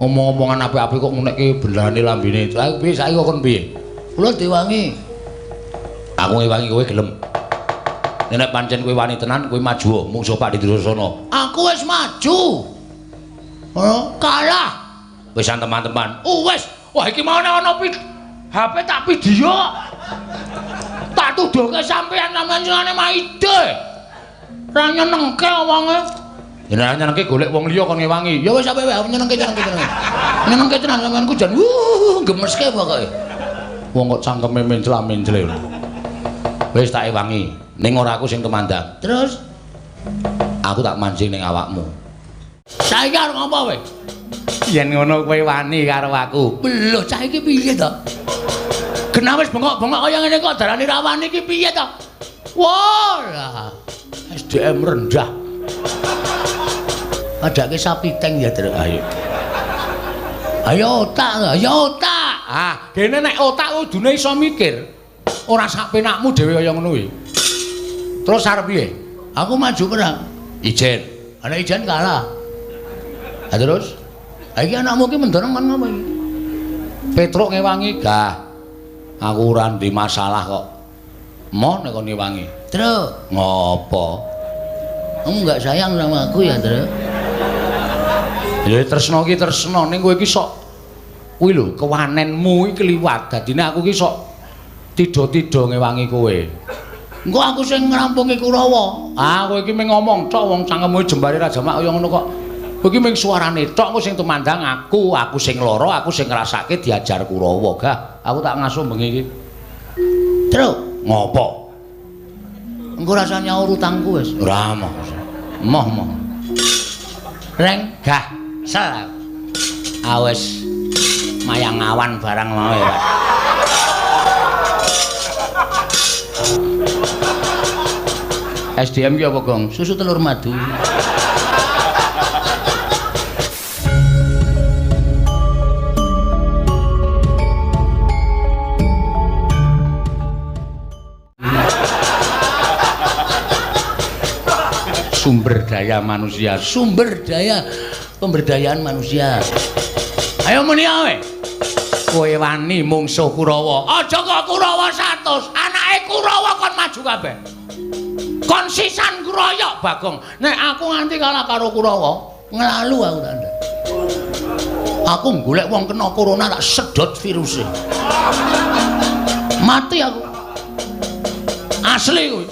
Omong-omongan apik-apik kok ngunekke belane lambene. Lah piye saiki kok kon piye? Kula diwangi. Aku ngewangi kowe gelem. Nek pancen kowe wani tenan, kowe maju mungsuh Pak Dursasana. Aku wis maju. Oh, kalah. Wis teman-teman. Oh wis. Wah iki mau ana HP tak video. Tak tuduhke sampean sampean senane maide. Ora nyenengke wonge. Ya nek nyenengke golek wong liya kon ngewangi. Ya wis sampe wae nyenengke nyenengke. Nyenengke tenan sampeanku jan gemeske pokoke. Wong kok cangkeme mencla-mencle. Wis tak ewangi. Ning ora aku sing tumandang. Terus aku tak mancing ning awakmu. Saiki arep ngopo kowe? Yen ngono kowe wani karo aku. Lho cah iki piye to? Genah wis bengok-bengok kaya ngene kok darani ra wani iki piye to? Wah, lah. SDM rendah. Padake sapi tank ya, Truk. Ayo. Ayo otak, ayo otak. Ah, dene nek otak kudune iso mikir. Ora sak penakmu dhewe kaya ngono kuwi. Terus arep piye? Aku maju perang. Ijen. Ana ijen kalah. Ha terus? Ha iki anakmu ki mendorong kon ngopo iki? Petruk ngewangi, gah. Aku ora ndek masalah kok. Moh nek kon ngewangi. Truk, ngopo? Kamu enggak sayang sama aku ya, Truk? Ya tresno ki tresno, ning kowe iki sok kuwi lho, kewanenmu iki kliwat. Dadine aku ki sok tidha-tidha ngewangi kowe. Engko aku sing ngrampungi Kurawa. Ah, kowe iki mung ngomong tok wong cangkemmu jembare ra jamak kaya ngono kok. Kowe iki mung suarane tok, engko sing tumandang aku, aku sing lara, aku sing ngrasake diajar Kurawa. Gah, aku tak ngasuh bengi iki. Truk, ngopo? Engko rasa nyaur utangku wis. Ora moh. Moh moh. Reng, gah, sel. Awes mayang awan barang mau ya, Pak. SDM ki apa, Gong? Susu telur madu. Sumber daya manusia, sumber daya pemberdayaan manusia. Ayo muni ae. Kowe wani mungsuh Kurawa. Aja kok Kurawa 100, anake Kurawa kon maju kabeh. Kon sisan kroyok Bagong. Nek aku nganti kalah karo Kurawa, nglalu aku tanda. Aku golek wong kena corona tak sedot viruse. Mati aku. Asli kuwi.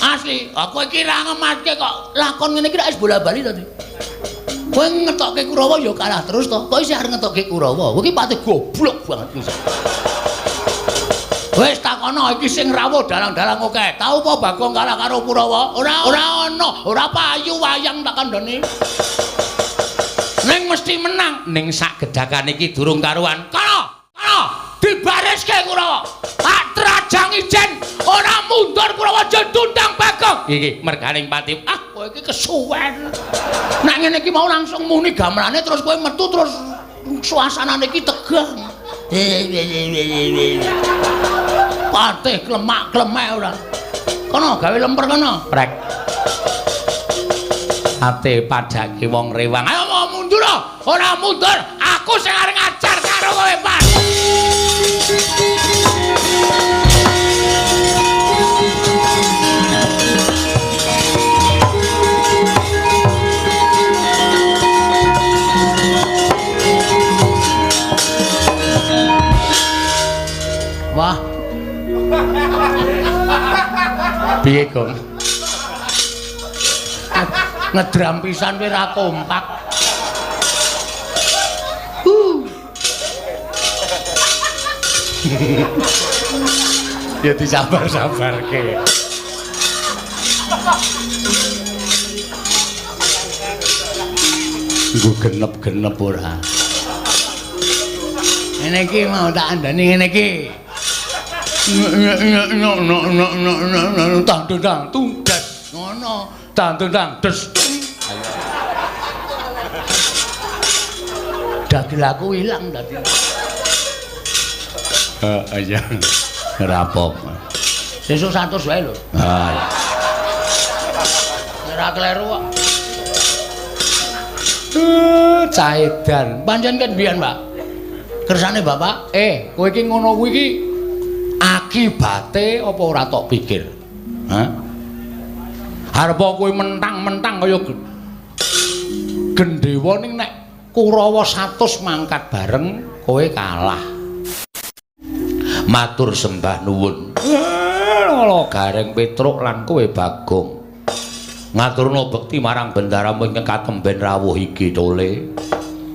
Asli, aku iki ra ngematke kok lakon ngene iki wis bola-bali to. Kowe ngetokke Kurawa ya kalah terus to. Kok isih arep ngetokke Kurawa? Kowe iki pati goblok banget wis. Wis takono iki sing rawuh dalang-dalang akeh. Tau apa Bagong kalah karo Kurawa? Ora ora ana, ora payu wayang tak kandhani. Ning mesti menang. Ning sak gedhakan iki durung karuan. Kono, kono dibariske Kurawa. Tak trajang ijen ora mundur Kurawa jendundang Bagong. Iki merganing pati. Ah, kowe iki kesuwen. Nek ngene iki mau langsung muni gamelane terus kowe metu terus suasanane iki tegang. Patih klemak-klemek ora. Kono gawe lemper kono. Prek. Ate padake wong rewang. Ayo mau mundur. Ora mundur, aku sing arep ngajar karo kowe, Pak. Wah. Piye, Gong? Ngedram pisan kowe ra kompak. Ya disabar-sabarke. Nggo genep-genep ora. Ngene iki mau tak andani ngene iki. Tang tang tunggas ngono, tang tang des. Dagil aku ilang dadi. Heeh iya. Ora apa-apa. Sesuk 100 wae lho. Ha iya. Ora kleru kok. Caedan. Pancen ket biyen, Pak. Kersane Bapak, kowe iki ngono kuwi iki akibate apa ora tok pikir? Hah? Arep kowe mentang-mentang kaya gendhewa ning nek Kurawa 100 mangkat bareng kowe kalah. Matur sembah nuwun. Lala Gareng Petruk lan kowe Bagong. Ngaturna bekti marang bendaramu ingkang katemben rawuh iki tole.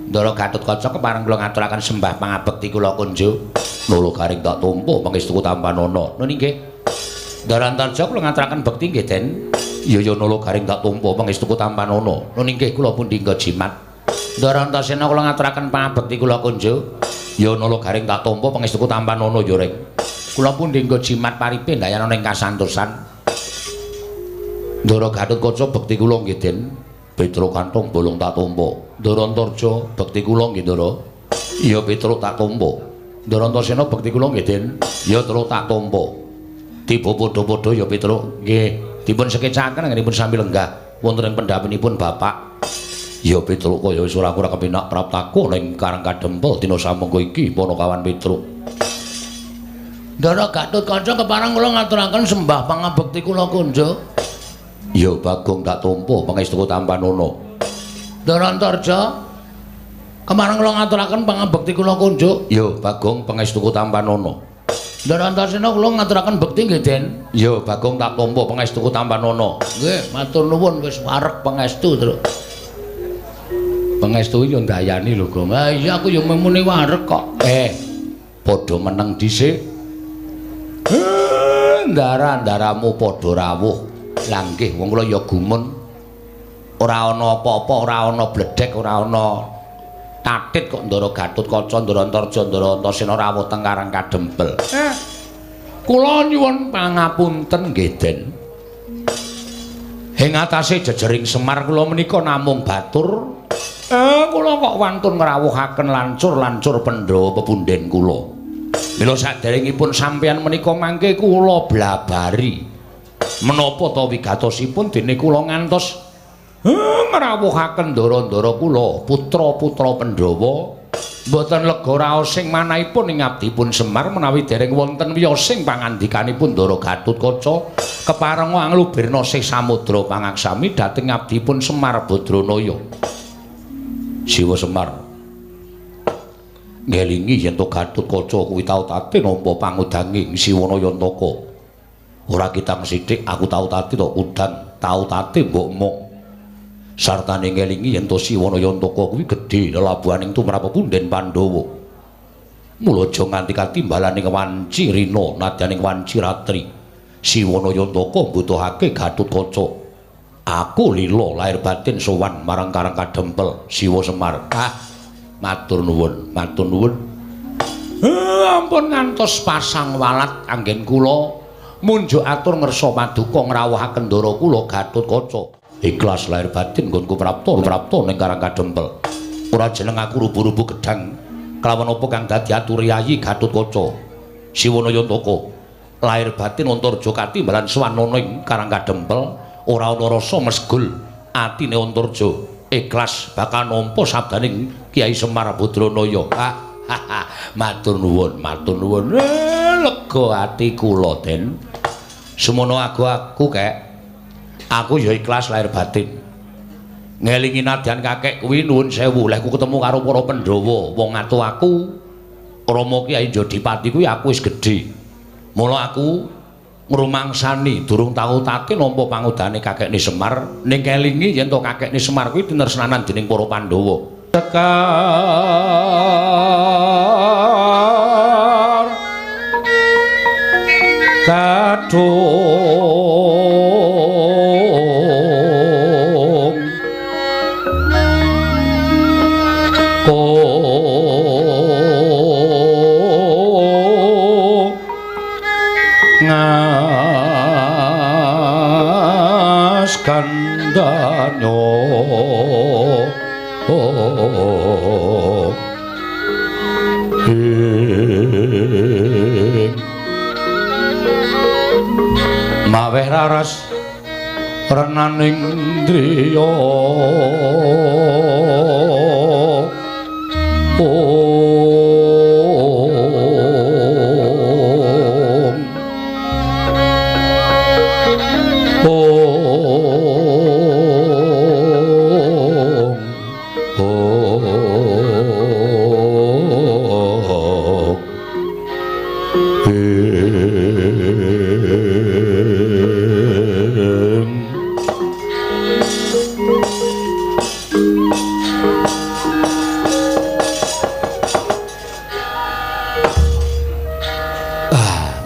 Ndara Gatotkaca kepareng kula ngaturaken sembah pangabekti kula kunjuk. Lala Gareng tak tampa pangestuku tampanana. Nun inggih. Ndara Antarja kula ngaturaken bekti nggih, Den. Iya ya Nala Gareng tak tampa pangestuku tampanana. Nun inggih kula pundi nggo jimat. Ndara Antasena kula ngaturaken pangabekti kula kunjuk. Ya Nala Gareng tak tampa pangestuku tampanana ya Reng. Kula pundi nggo jimat paripe ndayana ing kasantosan. Ndara Gatotkaca bekti kula nggih, Den. Petruk kantong bolong tak tampa. Ndara Antarja bekti kula nggih, Ndara. Iya Petruk tak tampa. Ndara Antasena bekti kula nggih, Den. Ya Truk tak tampa. Tiba padha-padha ya Petruk. Nggih, dipun sekecaken anggenipun sami lenggah wonten ing pendhapinipun Bapak. Ya Petruk kaya wis ora kurang kepenak praptaku ning Karang Kadempel dina samangka iki Panakawan Petruk. Ndara Gatotkaca kepareng kula ngaturaken sembah pangabekti kula kunjuk. Ya Bagong tak tampa pangestuku tampanana. Ndara Antarja kepareng kula ngaturaken pangabekti kula kunjuk. Ya Bagong pangestuku tampanana. Ndara Antasena kula ngaturaken bekti nggih, Den. Ya Bagong tak tampa pangestuku tampanana. Nggih, matur nuwun wis wareg pangestu, Truk. Pangestu yo ndayani lho, Gong. Ha iya aku yo muni wareg kok. Padha meneng dhisik. Ndara-ndaramu padha rawuh. Lah nggih wong kula ya gumun. Ora ana apa-apa, ora ana bledhek, ora ana tatit kok Ndara Gatotkaca, Ndara Antarja, Ndara Antasena rawuh teng Karang Kadempel. Kula nyuwun pangapunten nggih, Den. Ing atase jejering Semar kula menika namung batur. Kula kok wantun ngrawuhaken lancur-lancur Pandhawa pepunden kula. Mila saderengipun sampeyan menika mangke kula blabari. Menapa ta wigatosipun dene kula ngantos ngrawuhaken ndara-ndara kula, putra-putra Pandhawa mboten lega raos sing manahipun ing abdipun Semar menawi dereng wonten wiyosing pangandikanipun Ndara Gatotkaca keparenga anglubirna sih samudra pangaksami dhateng abdipun Semar Badranaya. Siwa Semar ngelingi yen to Gatotkaca kuwi tau tate nampa pangudanging Siwana Yantaka. Ora kitang sithik aku tau tate to udan, tau tate mbokmu. Sartane ngelingi yen to Siwana Yantaka kuwi gedhe lelabuhaning tumrap pepunden Pandhawa. Mula aja nganti katimbalaning wanci rina nadyaning wanci ratri. Siwana Yantaka mbutuhake Gatotkaca. Aku lila lahir batin sowan marang Karang Kadempel Siwa Semar. Ah, matur nuwun, matur nuwun. Ampun ngantos pasang walat anggen kula munjuk atur ngersa paduka ngrawuhaken ndara kula Gatotkaca. Ikhlas lahir batin nggonku prapta prapta ning Karang Kadempel. Ora jeneng aku rubu-rubu gedhang kelawan apa kang dadi atur Yayi Gatotkaca. Siwana Yantaka lahir batin Antarja katimbalan swanana ing Karang Kadempel ora ana rasa mesgul atine Antarja. Ikhlas bakal nampa sabdaning Kyai Semar Badranaya. Matur nuwun, matur nuwun. Lega ati kula, Den. Semono aku kek. Aku ya ikhlas lahir batin. Ngelingi nadyan kakek kuwi nuwun sewu, lehku ketemu karo para Pandhawa, wong atu aku Rama Kyai Jodipati kuwi aku wis gedhe. Mula aku ngrumangsani durung tau tate nampa pangudane kakekne Semar, ning kelingi yen to kakekne Semar kuwi tinresnanan dening para Pandhawa. Sekar kadung ngas kandanyo ing Renaning ndriya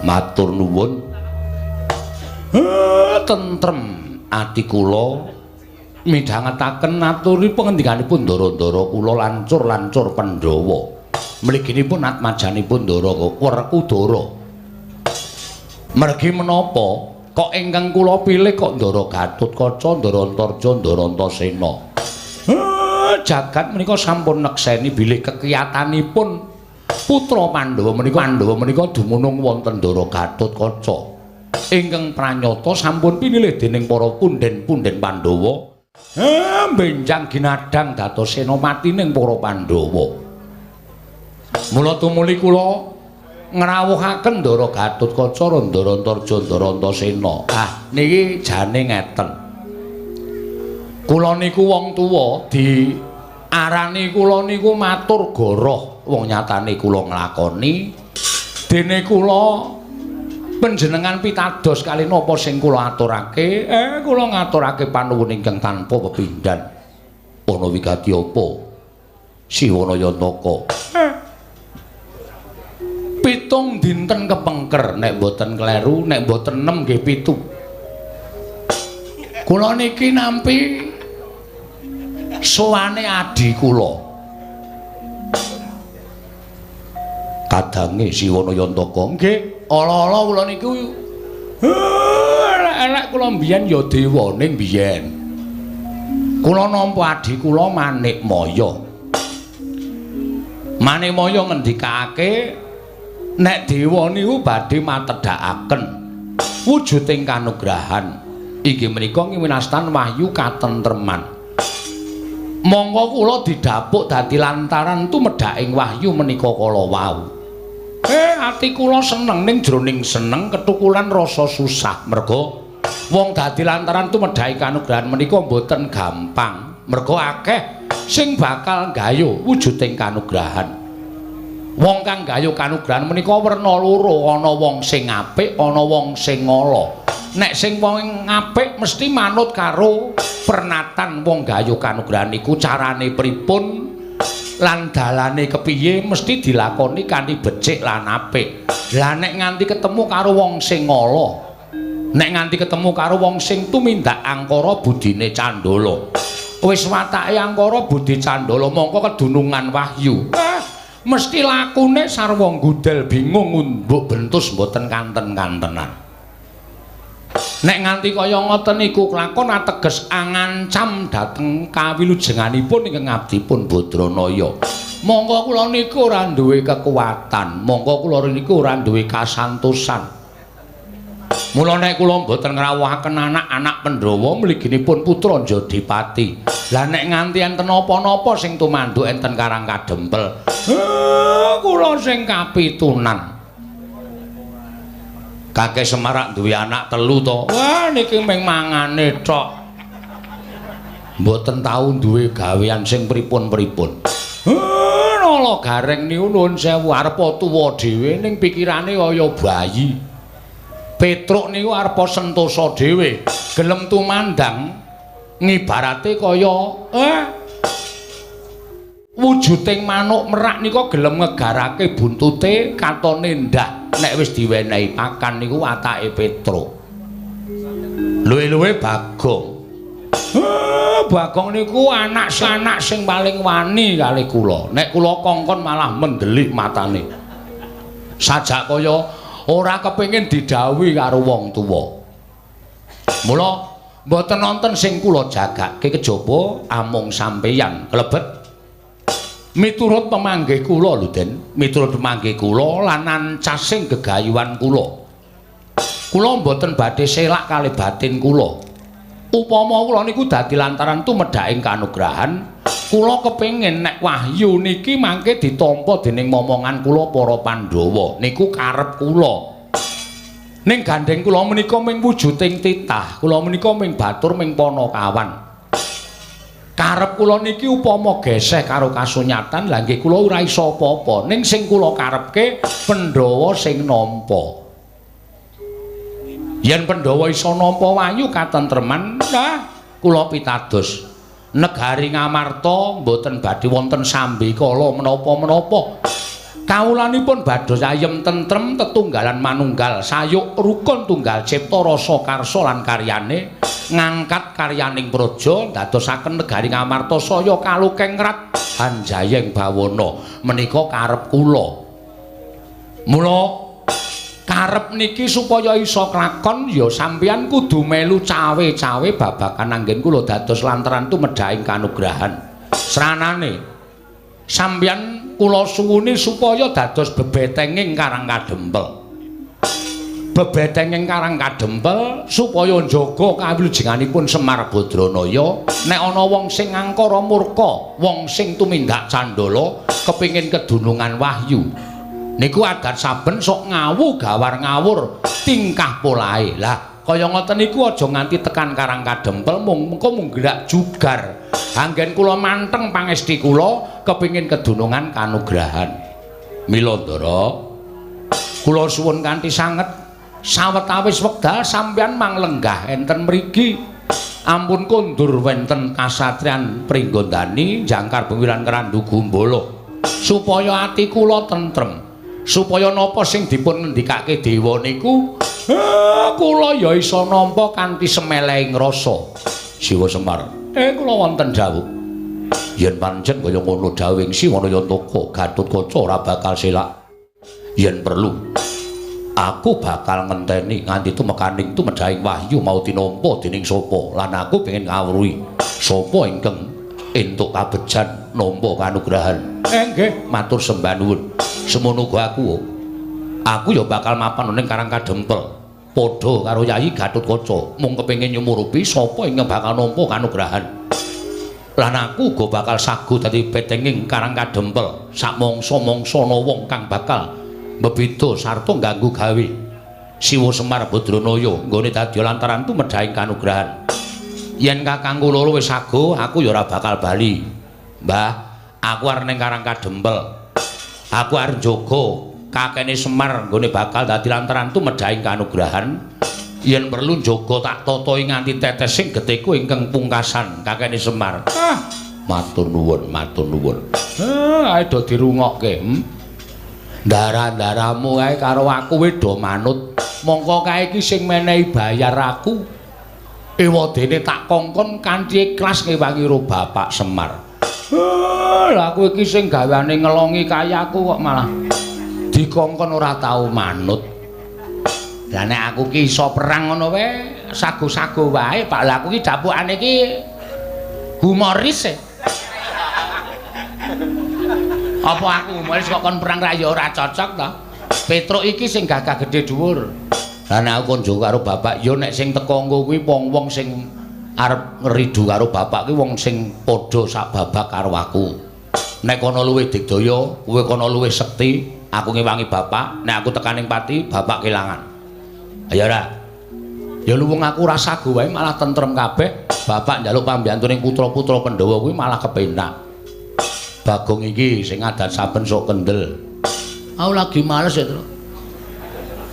matur nuwun. Tentrem ati kula midhangetaken aturi pangendikanipun ndara-ndara kula lancur-lancur Pandhawa. Mliginipun atmajanipun Ndara Werkudara. Mergi menapa kok ingkang kula pilih kok Ndara Gatotkaca, Ndara Antarja, Ndara Antasena. Jagat menika sampun nekseni bilih kekiyatanipun putra Pandhawa menika dumunung wonten Ndara Gatotkaca. Ingkang pranyata sampun pinilih dening para punden-punden Pandhawa. Benjang ginadang dados senopatining para Pandhawa. Mula tumuli kula ngrawuhaken Ndara Gatotkaca, Ndara Antarja, Ndara Antasena. Ah, niki jane ngeten. Kula niku wong tuwa diarani kula niku matur goroh. Wong nyatane kula nglakoni dene kula panjenengan pitados kali napa sing kula aturake, kula ngaturake panuwun ingkang tanpa pepindhan. Ana wigati apa Siwana Yantaka? 7 dinten kepengker nek mboten kleru, nek mboten 6 nggih 7. Kula niki nampi sowane adhi kula. Kadange Siwana Yantaka nggih, ala-ala kula niku elek-elek kula mbiyen ya dewa ning biyen. Kula nampa adhi kula Manikmaya. Manikmaya ngendikake nek dewa niku badhe matedhakaken wujuding kanugrahan. Inggih menika ngiwinastan wahyu katentreman. Monggo kula didhapuk dadi lantaran tumedhaking wahyu menika kala wau. Ati kula seneng ning jroning seneng ketukulan rasa susah merga wong dadi lantaran tumedhake kanugrahan menika mboten gampang. Merga akeh sing bakal gayuh wujuding kanugrahan. Wong kang gayuh kanugrahan menika werna loro, ana wong sing apik, ana wong sing ala. Nek sing wong apik mesti manut karo pernatan wong gayuh kanugrahan iku carane pripun lan dalane kepiye mesti dilakoni kanthi becik lan apik. Lah nek nganti ketemu karo wong sing ala, nek nganti ketemu karo wong sing tumindak angkara budine candala, wis watake angkara budi candala mongko kedunungan wahyu. Mesti lakune sarwa nggudel bingung ngumbuk bentus mboten kanten-kantenan. Nek nganti kaya ngoten niku kelakon ateges angancam dhateng kawilujenganipun ingkang abdipun Badranaya. Monggo kula niku ora duwe kekuatan, monggo kula niku ora duwe kasantosan. Mula nek kula mboten ngrawuhaken anak-anak Pandhawa mliginipun putra Jodipati. Lah nek nganti enten napa-napa sing tumanduk enten Karang Kadempel, kula sing kapitunan. Kakek Semarak duwe anak 3 to. Wah niki mung mangane tok. Mboten tau duwe gawean sing pripun-pripun. Nala Gareng niku nuwun sewu arep tuwa dhewe ning pikirane kaya bayi. Petruk niku arep sentosa dhewe, gelem tumandang ngibarate kaya wujuding manuk merak nika gelem ngegarake buntute katone ndak nek wis diwenehi pakan niku watake Petruk. Luwe-luwe Bagong. Bagong niku anak-anak sing paling wani kali kula. Nek kula kongkon malah mendelik matane. Sajak kaya ora kepengin didhawuhi karo wong tuwa. Mula mboten nonton sing kula jagake kejaba amung sampeyan klebet miturut pemanggih kula lho Den, miturut pemanggih kula lan ancasing gegayuhan kula. Kula mboten badhe selak kali batin kula. Upama kula niku dadi lantaran tumedhaking kanugrahan, kula kepengin nek wahyu niki mangke ditampa dening momongan kula para Pandhawa. Niku karep kula. Ning gandheng kula menika ming wujuding titah, kula menika ming batur ming panakawan. Karep kula niki upama geseh karo kasunyatan, lha nggih kula ora iso apa-apa. Ning sing kula karepke Pandhawa sing nampa. Yen Pandhawa iso nampa wahyu katentreman, nah kula pitados. Negari Ngamarta mboten badhe wonten sambekala menapa-menapa. Kawulanipun badhe ayem tentrem tetunggalan manunggal sayuk rukun tunggal cipta rasa karsa lan karyane ngangkat karyaning praja ndadosaken negari Ngamarta saya kalukengrat hanjayeng bawana. Menika karep kula. Mula karep niki supaya iso klakon ya sampeyan kudu melu cawe-cawe babagan anggen kula dados lantaran tumedhaking kanugrahan. Sranane sampeyan kula suwuni supaya dados bebetenging Karang Kadempel. Bebetenging Karang Kadempel supaya njaga kawilujenganipun Semar Badranaya. Nek ana wong sing angkara murka, wong sing tumindak candala kepingin kedunungan wahyu, niku adat saben sok ngawu gawar ngawur tingkah polahe. Lah kaya ngoten niku aja nganti tekan Karang Kadempel mung mengko mung gerak jugar. Anggen kula manteng pangesti kula kepingin kedunungan kanugrahan. Mila Ndara, kula suwun kanthi sanget sawetawis wekdal sampeyan manglenggah enten mriki. Ampun kondur wenten kasatriyan Pringgondani jangkar bengi lan Krandu Gumbala supaya ati kula tentrem. Supaya napa sing dipun ngendikake dewa niku kula ya iso nampa kanthi semelehing rasa. Siwa Semar, kula wonten dawuh. Yen pancen kaya ngono dawuhing Siwana Yantaka, Gatotkaca ora bakal selak. Yen perlu aku bakal ngenteni nganti tumekaning tumedhahing wahyu mau tinampa dening sapa lan aku pengin ngawruhi sapa ingkang entuk kabejan nampa kanugrahan. Nggih, matur sembah nuwun. Semono uga aku ya bakal mapan ning Karang Kadempel padha karo Yayi Gatotkaca mung kepengin nyumurupi sapa ingkang bakal nampa kanugrahan. Lan aku uga bakal sagu dadi petenging Karang Kadempel sak mangsa-mangsa ana wong kang bakal mbebeda sarta ngganggu gawe Siwa Semar Badranaya nggone dadi lantaran tumedhahing kanugrahan. Yen kakangku loro wis sago, aku ya ora bakal bali. Mbah, aku arep ning Karang Kadempel. Aku arep njaga kakene Semar nggone bakal dadi lantaran tumedhahing kanugrahan. Yen perlu njaga tak tatahi nganti tetesing getihku ingkang pungkasan kakene Semar. Ah, matur nuwun, matur nuwun. Ae do dirungokke. Ndara-ndaramu kae karo aku wis do manut. Mongko kae iki sing menehi bayar aku. Ewadene tak kongkon kanthi ikhlas ngewangi ro Bapak Semar. Lah aku iki sing gaweane ngelongi kayaku kok malah dikongkon ora tau manut. Lah nek aku ki iso perang ngono wae, sago-sago wae, Pak. Lah aku ki dapukane iki humoris e. Apa aku humoris kok kon perang ra ya ora cocok to? Petruk iki sing gagah gedhe dhuwur. Lah nek aku kon njogo karo bapak, ya nek sing teko engko kuwi wong-wong sing arep ngridu karo bapak kuwi wong sing padha sak babak karo aku. Nek kono luwih digdaya, kowe kono luwih sekti, aku ngewangi bapak, nek aku tekaning pati, bapak kelangan. Ayo ora. Ya luwung aku ora sago wae malah tentrem kabeh, bapak njaluk pambiyantu ning putra-putra Pandhawa kuwi malah kepenak. Bagong iki sing adat saben sok kendel. Aku lagi males ya, Tru.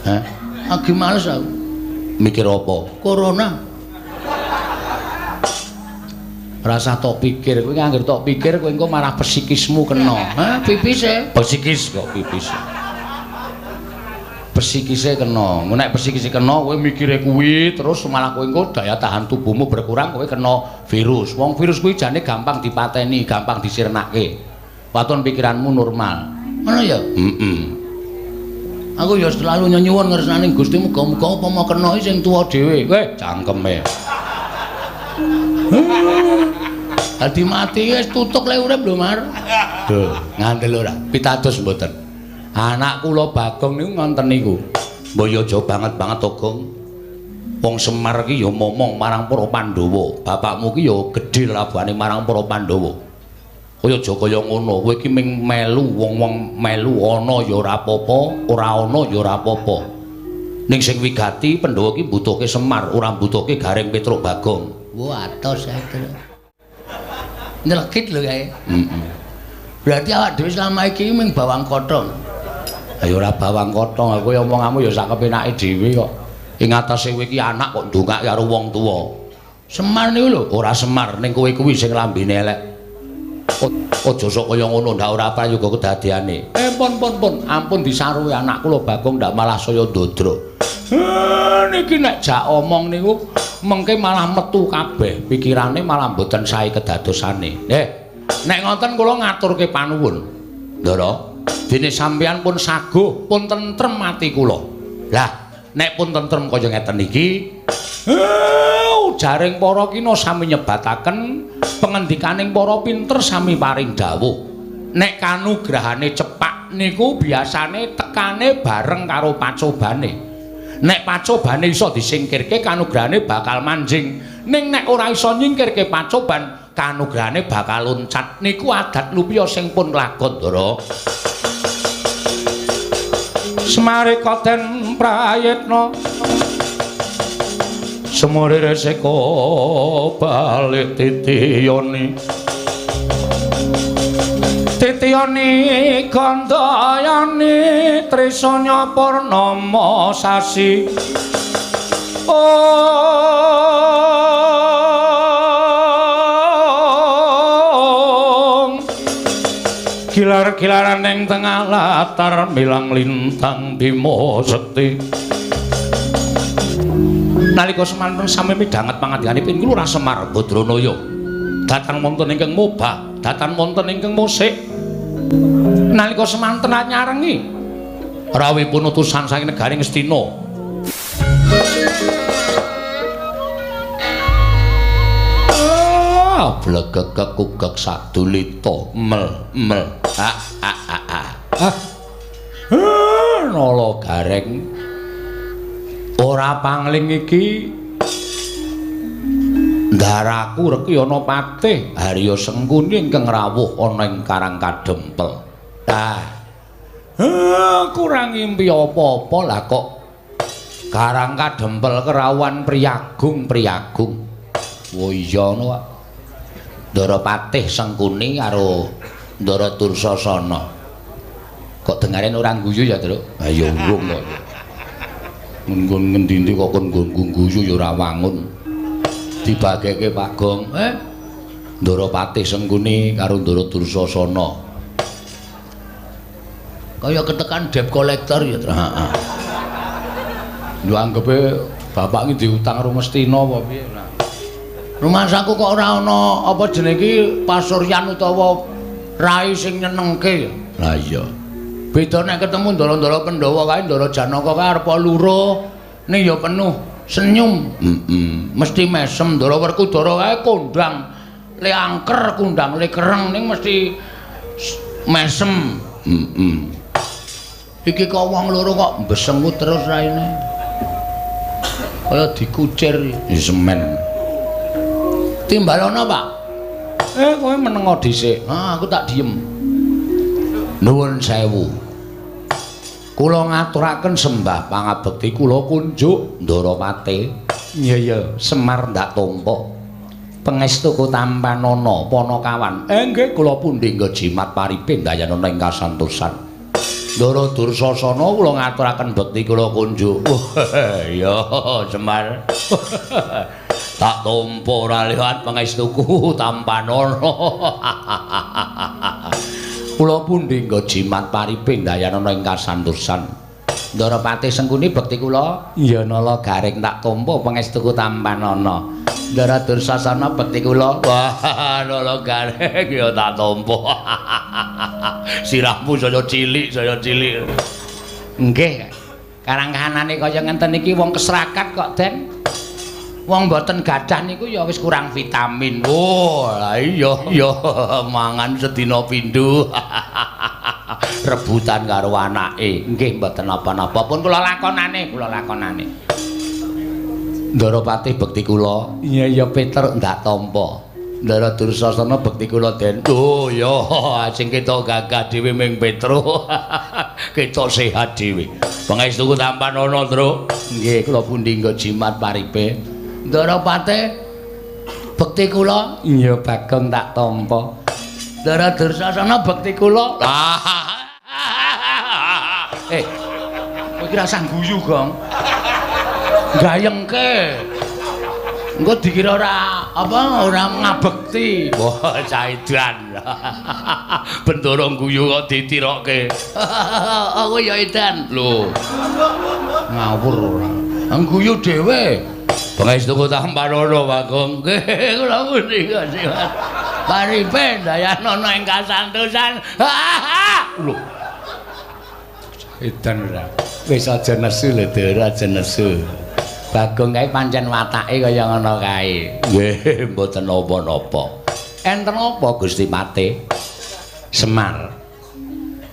Hah? Lagi males aku. Mikir apa? Corona. Rasa tok pikir, kowe anggere tok pikir kowe engko marah psikismu kena. Hah, pipise? Psikis kok pipis. Psikise kena. Engko nek psikise kena kowe mikire kuwi terus malah kowe engko daya tahan tubuhmu berkurang, kowe kena virus. Wong virus kuwi jane gampang dipateni, gampang disirnake. Waton pikiranmu normal. Ngono ya? Heeh. Aku ya selalu nyuwun ngersane Gusti muga-muga apa mau kena sing tuwa dhewe. Weh, cangkeme. Dadi mati wis tutuk le urip lho, Mar. Duh, ngandel ora? Pitados mboten. Anak kula Bagong niku ngonten niku. Mbok ya aja banget-banget to, Gong. Wong Semar ki ya momong marang para Pandhawa. Bapakmu ki ya gedhe lelabuhane marang para Pandhawa. Kaya aja kaya ngono, kowe iki ming melu wong-wong melu ana ya ora apa-apa, ora ana ya ora apa-apa. Ning sing wigati Pandhawa ki mbutuhke Semar, ora mbutuhke Gareng Petruk Bagong. Wah, atos ae. Nyelekit lho kae. Heeh. Berarti awak dhewe selama iki ming bawang kothong. Ha ya ora bawang kothong, aku ya omonganmu ya sak kepenake dhewe kok. Ing atase kowe iki anak kok ndongake karo wong tuwa. Semar niku lho, ora Semar ning kowe kuwi sing lambene elek. Aja sok kaya ngono ndak ora prayoga kedadeane. Pun pun pun, ampun disaruhi anak kula Bagong ndak malah saya ndodro. Niki nek jak omong niku mengke malah metu kabeh, pikirane malah mboten sae kedadosane. Nek ngoten kula ngaturke panuwun. Ndara, dene sampeyan pun saguh, pun tentrem ati kula. Lah, nek pun tentrem kaya ngeten iki, ujaring para kina sami nyebataken pengendikaning para pinter sami paring dawuh. Nek kanugrahane cepak niku biasane tekane bareng karo pacobane. Nek pacobane iso disingkirke kanugrahane bakal manjing. Ning nek ora iso nyingkirke pacoban, kanugrahane bakal loncat. Niku adat lupiya sing pun lagon, Ndara. Semarika den prayitna semure reseka balik titiyoni titiyoni gandayani trisanya purnama sasi. Om gilar-gilaran ing tengah latar milang lintang Bima Sekti. Nalika semanten sami midhanget pangandikanipun Lurah Semar Badranaya. Datan wonten ingkang mobah, datan wonten ingkang musik. Nalika semanten nyarengi rawuhipun utusan saking negari Ngastina. Blegeg kekugek sadulita mel mel a a a a. Nala Gareng ora pangling iki ndaraku reki ana patih Harya Sengkuni ingkang rawuh ana ing Karang Kadempel. Kurang ngimpi apa-apa lah kok Karang Kadempel kerawuhan priyagung-priyagung. Oh iya ngono kok. Ndara Patih Sengkuni karo Ndara Dursasana. Kok dengaren ora guyu ya, Truk? Ha ya urung kok. Nggon ngendi-endi kok kon nggon guyu ya ora wangun. Dibageke Pak Gong. Ndara Patih Sengkuni karo Ndara Dursasana. Kaya ketekan debt collector ya, Truk. Heeh. Lho anggepe bapak iki diutang karo Ngastina apa piye? Rumangsaku kok ora ana apa jenenge iki pasuryan utawa rai sing nyenengke ya. Lah iya. Beda nek ketemu ndara-ndara Pandhawa kae, Ndara Janaka kae arep loro ning ya penuh senyum. Heeh. Mesti mesem. Ndara Werkudara kae kondang le angker, kondang le kereng ning mesti mesem. Heeh. Iki kok wong loro kok mbesengut terus raine. Kaya dikucir. Ya semen. Timbalono, Pak. Kowe menengo dhisik. Ah, aku tak diem. Nuwun sewu. Kula ngaturaken sembah pangabekti kula kunjuk Ndara Patih. Iya iya, Semar ndak tampa. Pangestuku tampanana panakawan. Nggih kula pundi nggo jimat paripe ndayanana ing kasantosan. Ndara Dursasana kula ngaturaken bekti kula kunjuk. Iya, Semar. Tak tampa ora liwat pangestuku tampanana. Kula pundi nggo jimat paripe ndayanana ing kasantosan. Ndara Patih Sengkuni bekti kula. Iya Nala Gareng tak tampa pangestuku tampanana. Ndara Dursasana bekti kula. Wah, Nala Gareng ya tak tampa. Sirahmu saya cilik, saya cilik. Nggih. Karang kahanane kaya ngenten iki wong kesrakat kok, Den. Wong mboten gadah niku ya wis kurang vitamin. Oh, lah iya iya mangan sedina pindho. Rebutan karo anake. Nggih mboten napa-napa pun kula lakonane, kula lakonane. Ndara Patih bekti kula. Iya iya Peter ndak tampa. Ndara Dursasana bekti kula Den. Oh ya, sing ketok gagah dhewe ming Petro. Ketok sehat dhewe. Pangestuku tampanana, Truk. Nggih, kula pundi nggo jimat paripe. Ndara Patih bekti kula. Iya Bagong tak tampa. Ndara Dursasana bekti kula. Kowe iki rasah guyu, Gong. Gayengke. Engko dikira ora apa ora ngabekti. Wah, caidan. Bendara guyu kok ditirokke. Aku ya edan. Lho. Ngawur ora. Guyu dhewe. Pangestuku tampanana, Bagong. Nggih, kula pundi siwat. Paripe dayanana ing kasantosan. Lho. Edan ora. Wis aja nesu lho, Ndara, aja nesu. Bagong kae pancen watake kaya ngono kae. Nggih, mboten napa-napa. Enten apa Gusti Patih? Semar.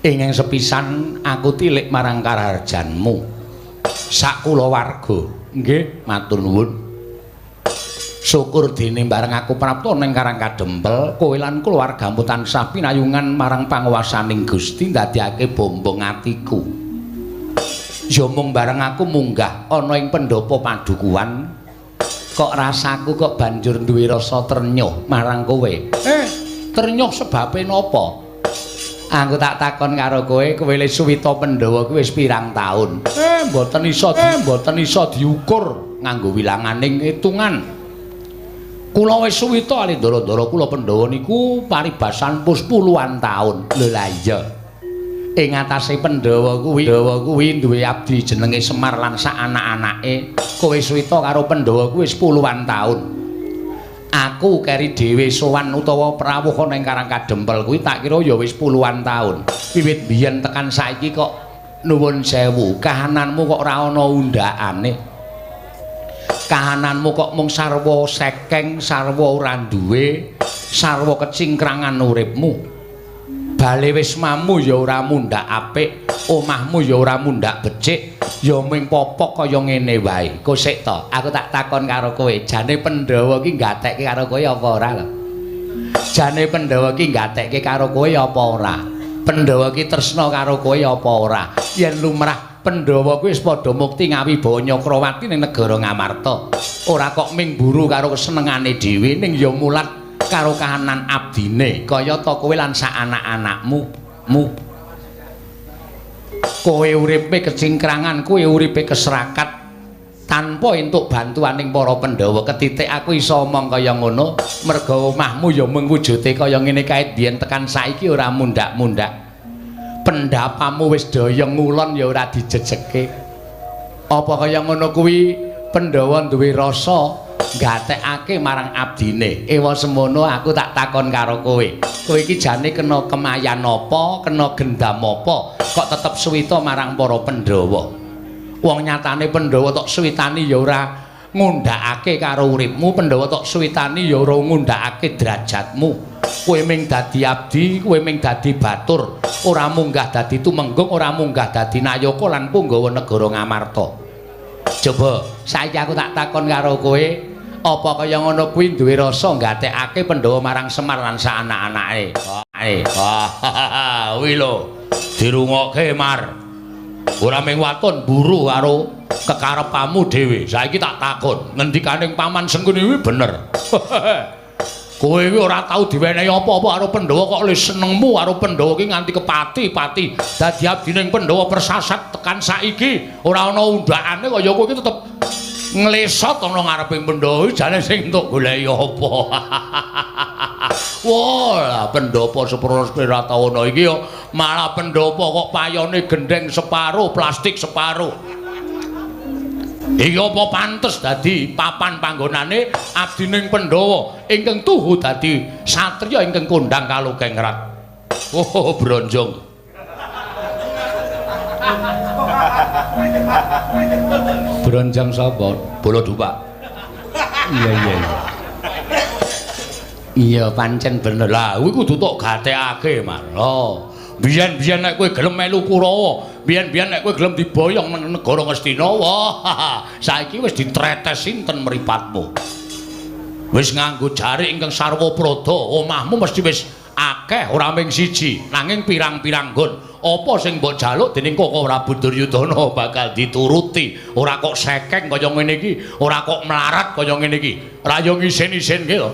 Ingkang sepisan aku tilik marang karaharjanmu. Sak kulawarga. Nggih, matur nuwun. Syukur dene bareng aku prapta ning Karang Kadempel, kowe lan keluargamu tansah pinayungan marang panguwasaning Gusti ndadekake bombong atiku. Ya mung bareng aku munggah ana ing pendhapa padukuhan kok rasaku kok banjur duwe rasa trenyuh marang kowe. Trenyuh sebabe napa? Aku tak takon karo kowe, kowe le suwita Pandhawa kuwi wis pirang taun? Mboten iso, mboten iso diukur nganggo wilanganing hitungan. Kula wis suwita ali ndara-ndara kula Pandhawa niku paribasan pus puluhan taun. Lho lah iya. Ing atase Pandhawa kuwi duwe abdi jenenge Semar lan sak anak-anake. Kowe suwita karo Pandhawa kuwi wis puluhan taun. Aku keri dhewe sowan utawa prawuh ana ing Karang Kadempel kuwi tak kira ya wis puluhan taun. Wiwit biyen tekan saiki kok nuwun sewu, kahananmu kok ora ana undhakane. Kahananmu kok mung sarwa sekeng, sarwa ora duwe, sarwa kecingkrangan uripmu. Bale wismamu ya ora mundhak apik, omahmu ya ora mundhak becik, ya mung popok kaya ngene wae. Kosek to, aku tak takon karo kowe, jane Pandhawa ki nggatekke karo kowe apa ora lho? Jane Pandhawa ki nggatekke karo kowe apa ora? Pandhawa ki tresna karo kowe apa ora? Yen lumrah Pandhawa kuwi wis padha mukti ngawibawa Nyakrawati ning negara Ngamarta. Ora kok ming mburu karo kesenengane dhewe, ning ya mulat karo kahanan abdine kaya ta kowe lan sak anak-anakmu. Kowe uripe kecingkrangan, kowe uripe keserakat tanpa entuk bantuaning para Pandhawa. Ketitik aku iso omong kaya ngono merga omahmu ya mung wujude kaya ngene kae biyen tekan saiki ora mundhak-mundhak. Pendapamu wis daya ngulon ya ora dijejeke. Apa kaya ngono kuwi Pandhawa duwe rasa gatekake marang abdine. Ewa semono aku tak takon karo kowe. Kowe iki jane kena kemayan apa, kena gendam apa, kok tetep suwita marang para Pandhawa? Wong nyatane Pandhawa tok suwitani ya ora ngundhakake karo uripmu, Pandhawa tok suwitani ya ora ngundhakake derajatmu. Kowe ming dadi abdi, kowe ming dadi batur, ora munggah dadi tumenggung, ora munggah dadi nayaka lan punggawa negara Ngamarta. Coba saiki aku tak takon karo kowe, apa kaya ngono kuwi duwe rasa nggatekake Pandhawa marang Semar lan sak anak-anake? Wah, kuwi lho dirungokke Mar. Ora mung waton mburu karo kekarepanmu dhewe. Saiki tak takon, ngendikaning Paman Sengkuni kuwi bener. Kowe iki ora tau diwenehi apa-apa karo Pandhawa kok le senengmu karo Pandhawa iki nganti kepati-pati. Dadi abdining Pandhawa persasat tekan saiki ora ana undhakane kaya kowe iki tetep nglesot ana ngareping Pandhawa iki jane sing entuk goleki apa. Wah, Pandhawa sepuro Pratawana iki ya malah Pandhawa kok payone gendheng separo, plastik separo. Iki apa pantes dadi papan panggonane abdining Pandhawa ingkang tuhu dadi satriya ingkang kondhang kalukengrat. Oh, bronjong. Bronjong sapa? Bala Dupak. Iya iya iya. Iya pancen bener. Lah kuwi kudu tok gatekake, Mar. Oh, biyen-biyen nek kowe gelem melu Kurawa, Biyen-biyen nek kowe gelem diboyong nang negara Ngastina, wah, saiki wis ditretes sinten mripatmu. Wis nganggo jarik ingkang sarwa prada, omahmu mesti wis akeh ora ming siji, nanging pirang-pirang nggon. Apa sing mbok jaluk dening Koko Prabu Duryudana bakal dituruti. Ora kok sekeng kaya ngene iki, ora kok melarat kaya ngene iki. Ra yo ngisin-isinke to.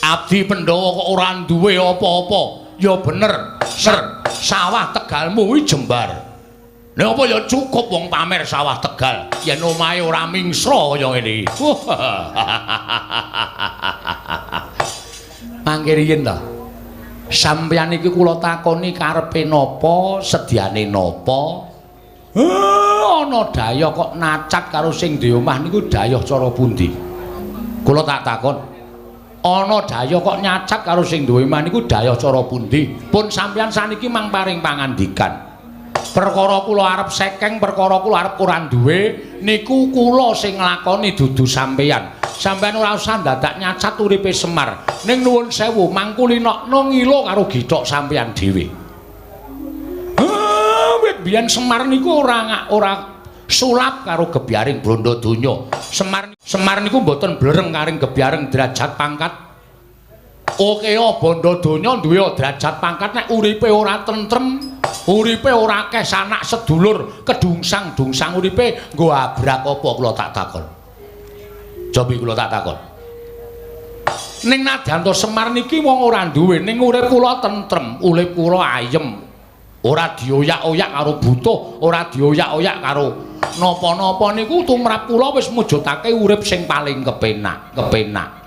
Abdi Pandhawa kok ora duwe apa-apa. Ya bener, ser, sawah Tegalmu kuwi jembar. Lha apa ya cukup wong pamer sawah Tegal yen omahe ora mingsra kaya ngene iki. Mangke riyin to. Sampeyan iki kula takoni karepe napa, sediane napa? Ana dayah kok nacat karo sing duwe omah niku dayah cara pundi? Kula tak takon. Ana dayah kok nyacat karo sing duwe omah niku dayah cara pundi? Pun sampeyan saniki mang paring pangandikan. Perkara kula arep sekeng, perkara kula arep ora duwe niku kula sing nglakoni dudu sampeyan. Sampeyan ora usah dadak nyacat uripe Semar. Ning nuwun sewu mangkulinokno ngilo karo githok sampeyan dhewe. Wit biyen Semar niku ora sulap karo gebyaring bondo donya. Semar niku mboten blereng karing gebyaring derajat pangkat. Oke, bondo donya duwe derajat pangkat nek uripe ora tentrem, uripe ora akeh sanak sedulur, kedungsang-dungsang uripe nggo abrak apa kula tak takon. Cobi kula tak takon. Ning nadyanto Semar niki wong ora duwe, ning urip kula tentrem, urip kula ayem. Ora dioyak-oyak karo butuh, ora dioyak-oyak karo napa-napa niku tumrap kula wis mujudake urip sing paling kepenak, kepenak.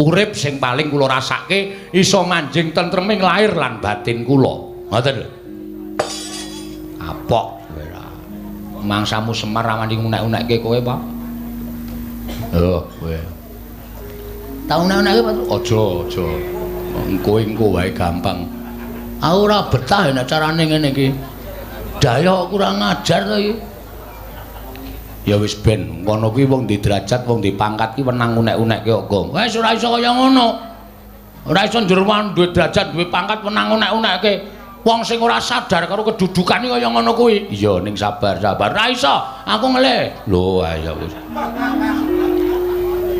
Urip sing paling kula rasake iso manjing tentreming lahir lan batin kula. Ngoten lho. Kapok kowe ra. Mangsamu Semar ra wani unek-unekke kowe, Pak. Oh, kowe. Tak unek-unekke, Pak. Aja, aja. Engko-engko wae gampang. Aku ora betah nek carane ngene iki. Daya kurang ajar to iki. Ya wis ben, ngono kuwi wong di derajat, wong di pangkat ki wenang unek-unekke kok, Gong. Wis ora iso kaya ngono. Ora iso njur duwe derajat, duwe pangkat wenang unek-unekke. Wong sing ora sadar karo kedudukane kaya ngono kuwi. Iya, ning sabar, sabar. Ora iso, aku ngelih. Lho, ayo wis.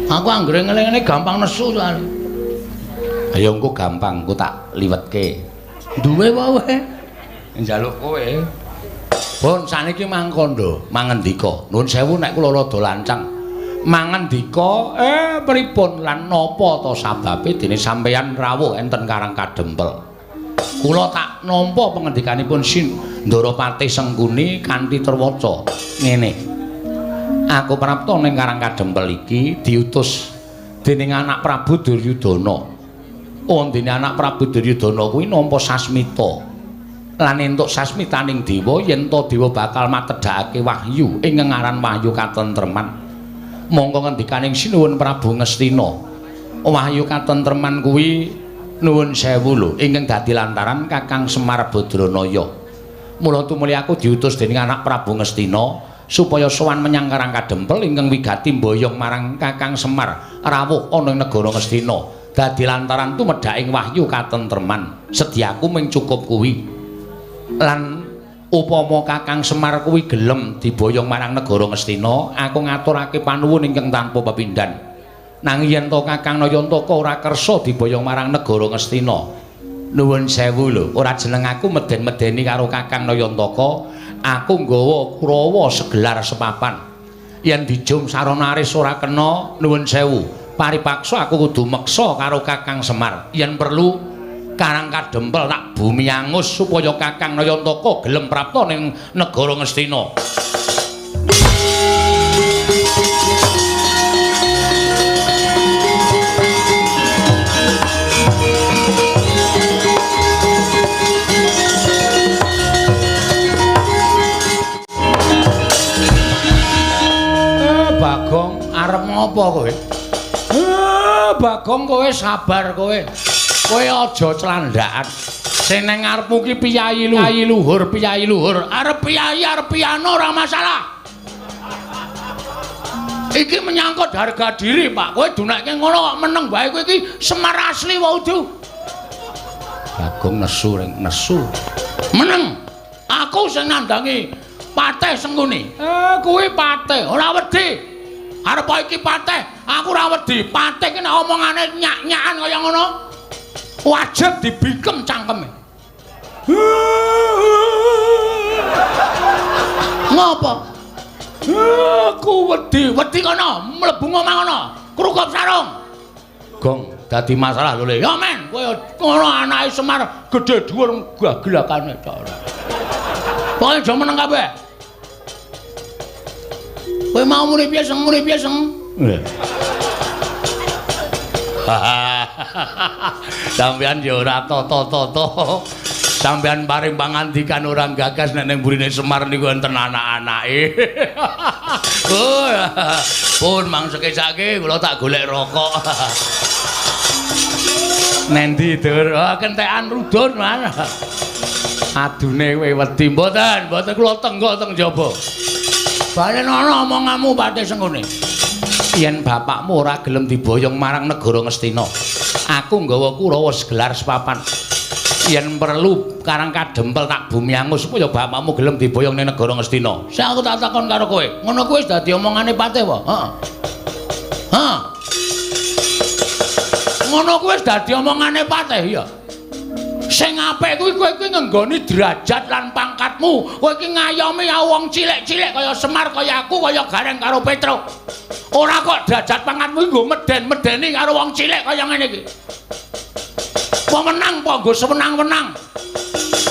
Aku anggere ngelih ngene gampang nesu soalé. Ayo engko gampang, engko tak liwetke. Duwe wae kowe? Njaluk kowe. Pun saniki mangkondo, mangendika. Nuwun sewu nek kula rada lancang. Mangendika, pripun lan napa ta sababe dene sampeyan rawuh enten Karang Kadempel? Kula tak nampa pangendikanipun Ndorapati Sengkuni kanthi terwaca ngene. Aku prapta ning Karang Kadempel iki diutus dening anak Prabu Duryudana. Ondene anak Prabu Duryudana kuwi nampa sasmita. Lan entuk sasmitaning dewa yen ta dewa bakal matedhakake wahyu ing ngaran wahyu katentreman. Mongko ngendikaning Sinuwun Prabu Ngastina, wahyu katentreman kuwi nuwun sewu lho ingkang dadi lantaran Kakang Semar Badranaya. Mula tumuli aku diutus dening anak Prabu Ngastina supaya sowan menyang Karang Kadempel ingkang wigati mboyong marang Kakang Semar rawuh ana ing negara Ngastina. Dadi lantaran tumedhaking wahyu katentreman. Sediaku mung cukup kuwi. Lan upama Kakang Semar kuwi gelem diboyong marang negara Ngastina, aku ngaturake panuwun ingkang tanpa pepindhan. Nanging yen to Kakang Nayantaka ora kersa diboyong marang negara Ngastina, nuwun sewu lho, ora jeneng aku meden-medeni karo Kakang Nayantaka, aku nggawa Kurawa segelar sepapan. Yen dijum sarana aris ora kena, nuwun sewu, paripaksa aku kudu meksa karo Kakang Semar. Yen perlu Karang Kadempel tak bumi angus supaya Kakang Nayantaka gelem prapta ning negara Ngastina. Bagong arep ngopo kowe? Bagong kowe sabar kowe. Kowe aja clandhakan. Sing nang ngarepmu ki piyayi luhur, piyayi luhur. Arep piyayi, arep piano ora masalah. Iki menyangkut harga diri, Pak. Kowe dunekke ngono kok meneng wae kowe iki Semar asli wae udu. Bagong nesu ring nesu. Meneng. Aku sing nandangi Patih Sengkuni. Kuwi Patih, ora wedi. Arep iki Patih, aku ora wedi. Patih ki nek omongane nyak-nyakan kaya ngono, wajib dibikem cangkeme. Ngopo? Aku wedi, wedi kono, mlebu omah kono, krukup sarung. Gong dadi masalah lho le. Ya men, kowe ngono anake Semar gedhe dhuwur gagelakane tok. Pokoke aja meneng kabeh. Kowe mau muni piye seng, muni piye seng? Sampeyan ya ora tata-tata. Sampeyan paring pangandikan ora gagas nek ning burine Semar niku enten anak-anake. Pun mangsekesake kula tak golek rokok. Nendi, Dur? Oh, kentekan rudun, Man. Adune kowe wedi mboten, mboten kula tenggok teng jaba. Balen ana omonganmu Patih Sengkuni. Yen bapakmu ora gelem diboyong marang negara Ngastina, aku nggawa Kurawa segelar sepapan. Yen perlu Karang Kadempel tak bumi angus supaya bapakmu gelem diboyong ning negara Ngastina. Sing aku tak takon karo kowe, ngono kuwi wis dadi omongane Patih apa? Heeh. Heeh. Ngono kuwi wis dadi omongane Patih ya. Sing apik kuwi kowe kuwi ngenggoni derajat lan pangkatmu. Kowe iki ngayomi wong cilik-cilik kaya Semar, kaya aku, kaya Gareng karo Petruk. Ora kok derajat pangkatmu nggo meden-medeni karo wong cilik kaya ngene iki. Pemenang apa nggo sewenang-wenang.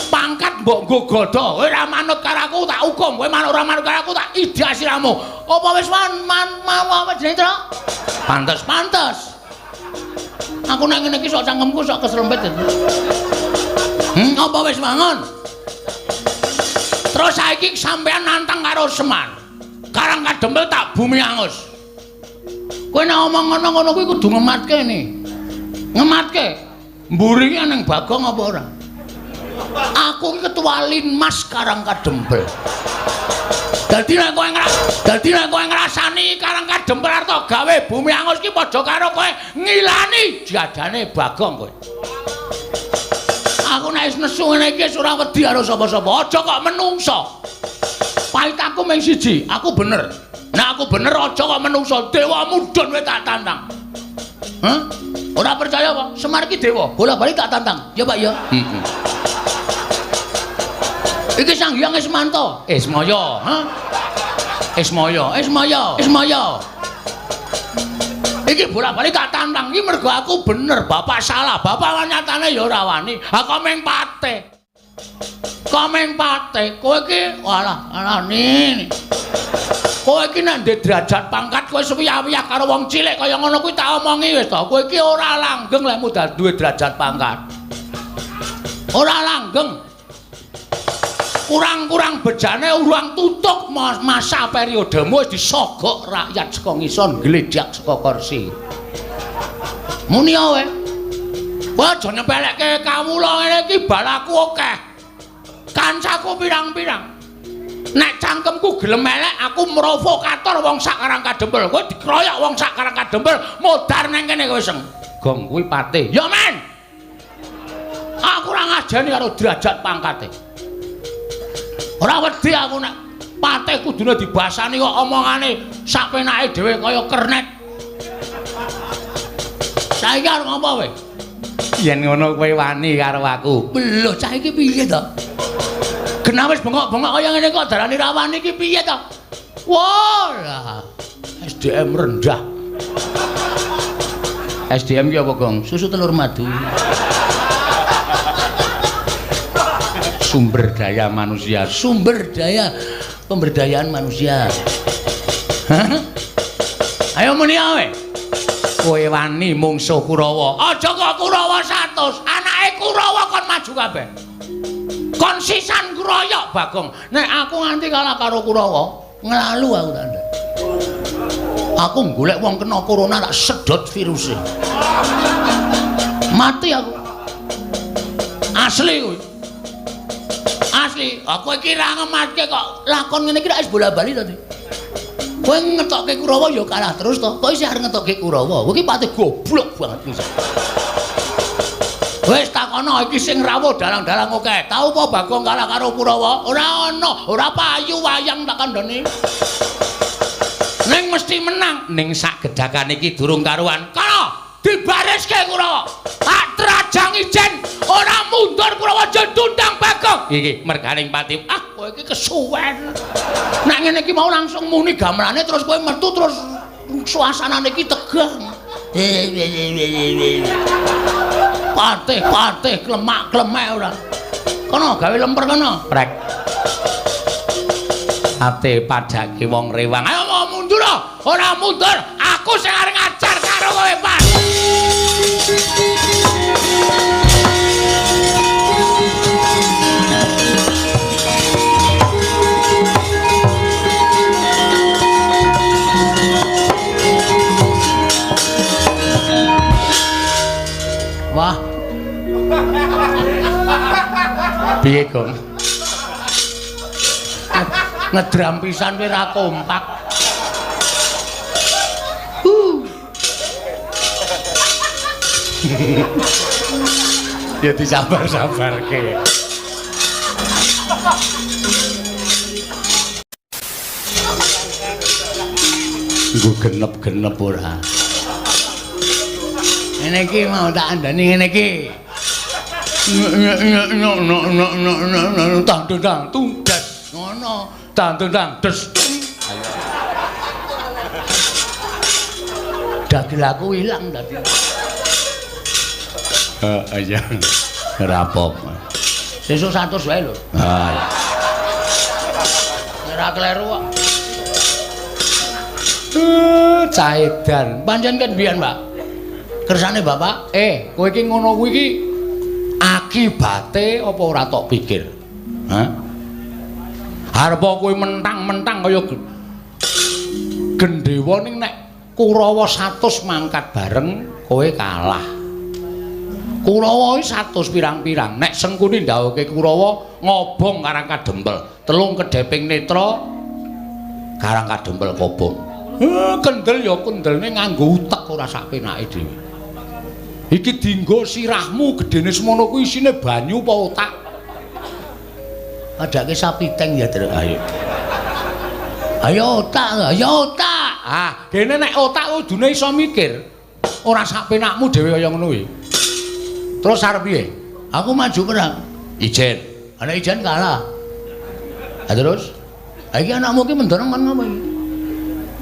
Pangkat mbok nggo godha. Kowe ora manut karo aku tak hukum, kowe manut ora manut karo aku tak idak siramu. Apa wis man mau apa jenenge, Truk? Pantes, pantes. Aku nek ngene iki sok cangkemku sok keserempet. Apa wis bangun? Terus saiki sampean nantang karo Semar. Karang Kadempel tak bumi angus. Kowe nek omong ngono-ngono kuwi kudu ngematke ne. Ngematke. Mburi ki ning Bagong apa ora? Aku ki ketua Linmas Karang Kadempel. Dadi nek kowe ngrasani Karang Kadempel arep gawe bumi angus ki padha karo kowe ngilani jadane Bagong kowe. Aku nek wis nesu ngene iki wis ora wedi karo sapa-sapa. Aja kok menungso. Pahit aku mung siji, aku bener. Nek aku bener aja kok menungso. Dewa mudhun kowe tak tantang. Hah? Ora percaya apa? Semar iki dewa, bola-bali tak tantang. Ya Pak ya. Heeh. Iki Sang Hyang Ismanto. Ismaya, ha? Ismaya, Ismaya, Ismaya. Iki bola-bali tak tantang iki mergo aku bener, bapak salah. Bapak nyatane ya ora wani. Ha kok meng patih. Kok meng patih. Kowe iki walah, alane. Kowe iki nek ndek derajat pangkat kowe suwiyah-wiyah karo wong cilik kaya ngono kuwi tak omongi wis to. Kowe iki ora langgeng lek mudal duwe derajat pangkat. Ora langgeng. Kurang-kurang bejane urang tutuk masa periodemu wis disogok rakyat saka ngisor gledhak saka kursi. Muni wae. Kowe aja nyepelekke kawula ngene iki balaku akeh. Kancaku pirang-pirang. Nek cangkemku gelem elek aku provokator wong sak Karang Kadempel. Kowe dikroyok wong sak Karang Kadempel modar nang kene kowe seng. Gong kuwi patih. Ya men. Aku ora ngajeni karo derajat pangkate. Ora wedi aku nek patih kudune dibasani kok omongane sak penake dhewe kaya kernet. Saiki arep ngopo kowe? Yen ngono kowe wani karo aku. Lho cah iki piye to? Genah wis bengok-bengok kaya ngene kok darani ra wani iki piye to? Wah, lah. SDM rendah. SDM ki apa, Gong? Susu telur madu. Sumber daya manusia, sumber daya pemberdayaan manusia. Hah? Ayo muni ae. Kowe wani mungsuh Kurawa. Aja kok Kurawa 100, anake Kurawa kon maju kabeh. Kon sisan kroyok Bagong. Nek aku nganti kalah karo Kurawa, nglalu aku tandha. Aku golek wong kena corona tak sedot viruse. Mati aku. Asli kuwi. Asli, aku iki ra ngematke kok lakon ngene iki rak wis bola-bali to. Kowe ngetokke Kurawa ya kalah terus to. Kok isih arep ngetokke Kurawa? Kowe iki pati goblok banget iki. Wis takono iki sing rawuh dalang-dalang akeh. Tau apa Bagong kalah karo Kurawa? Ora ana, ora payu wayang tak kandhani. Ning mesti menang. Ning sak gedhakan iki durung karuan. Kono dibariske Kurawa. Tak trajang ijen ora mundur Kurawa aja tundang Bagong. Iki merganing pati. Ah, kowe iki kesuwen. Nek ngene iki mau langsung muni gamelane terus kowe metu terus suasanane iki tegang. Patih-patih klemak-klemek ora. Kono gawe lemper kono. Prek. Ate padake wong rewang. Ayo mau mundur ora mundur, aku sing arep ngajar karo kowe, Pak. Wah. Piye, Gong? Ngedram pisan kowe ora kompak. Ya disabar-sabarke. Nggo genep-genep ora. Ngene iki mau tak andani ngene iki. Tang tang tunggas ngono. Tang tang des. Dagel aku ilang tadi. Heeh iya. Ora apa-apa. Sesuk 100 wae lho. Ha. Ora kleru kok. Caedan. Pancen kan biyen, Pak. Kersane Bapak, kowe iki ngono kuwi iki akibate apa ora tok pikir? Hah? Arep kowe mentang-mentang kaya gendhewa ning nek Kurawa 100 mangkat bareng kowe kalah. Kurawa iki 100 pirang-pirang. Nek Sengkuni ndhawuhke Kurawa ngobong Karang Kadempel, telung kedheping netra Karang Kadempel kobong. Kendel ya kendelne nganggo utek ora sak penake dhewe. Iki dinggo sirahmu gedene semono kuwi isine banyu apa otak? Padake sapi teng ya, Truk. Ayo. Ayo otak, ayo otak. Ah, dene nek otak kudune iso mikir. Ora sak penakmu dhewe kaya ngono kuwi. Terus arep piye? Aku maju perang. Ijen. Ana ijen kalah. Ha terus? Ha iki anakmu ki mendorong kon ngopo iki?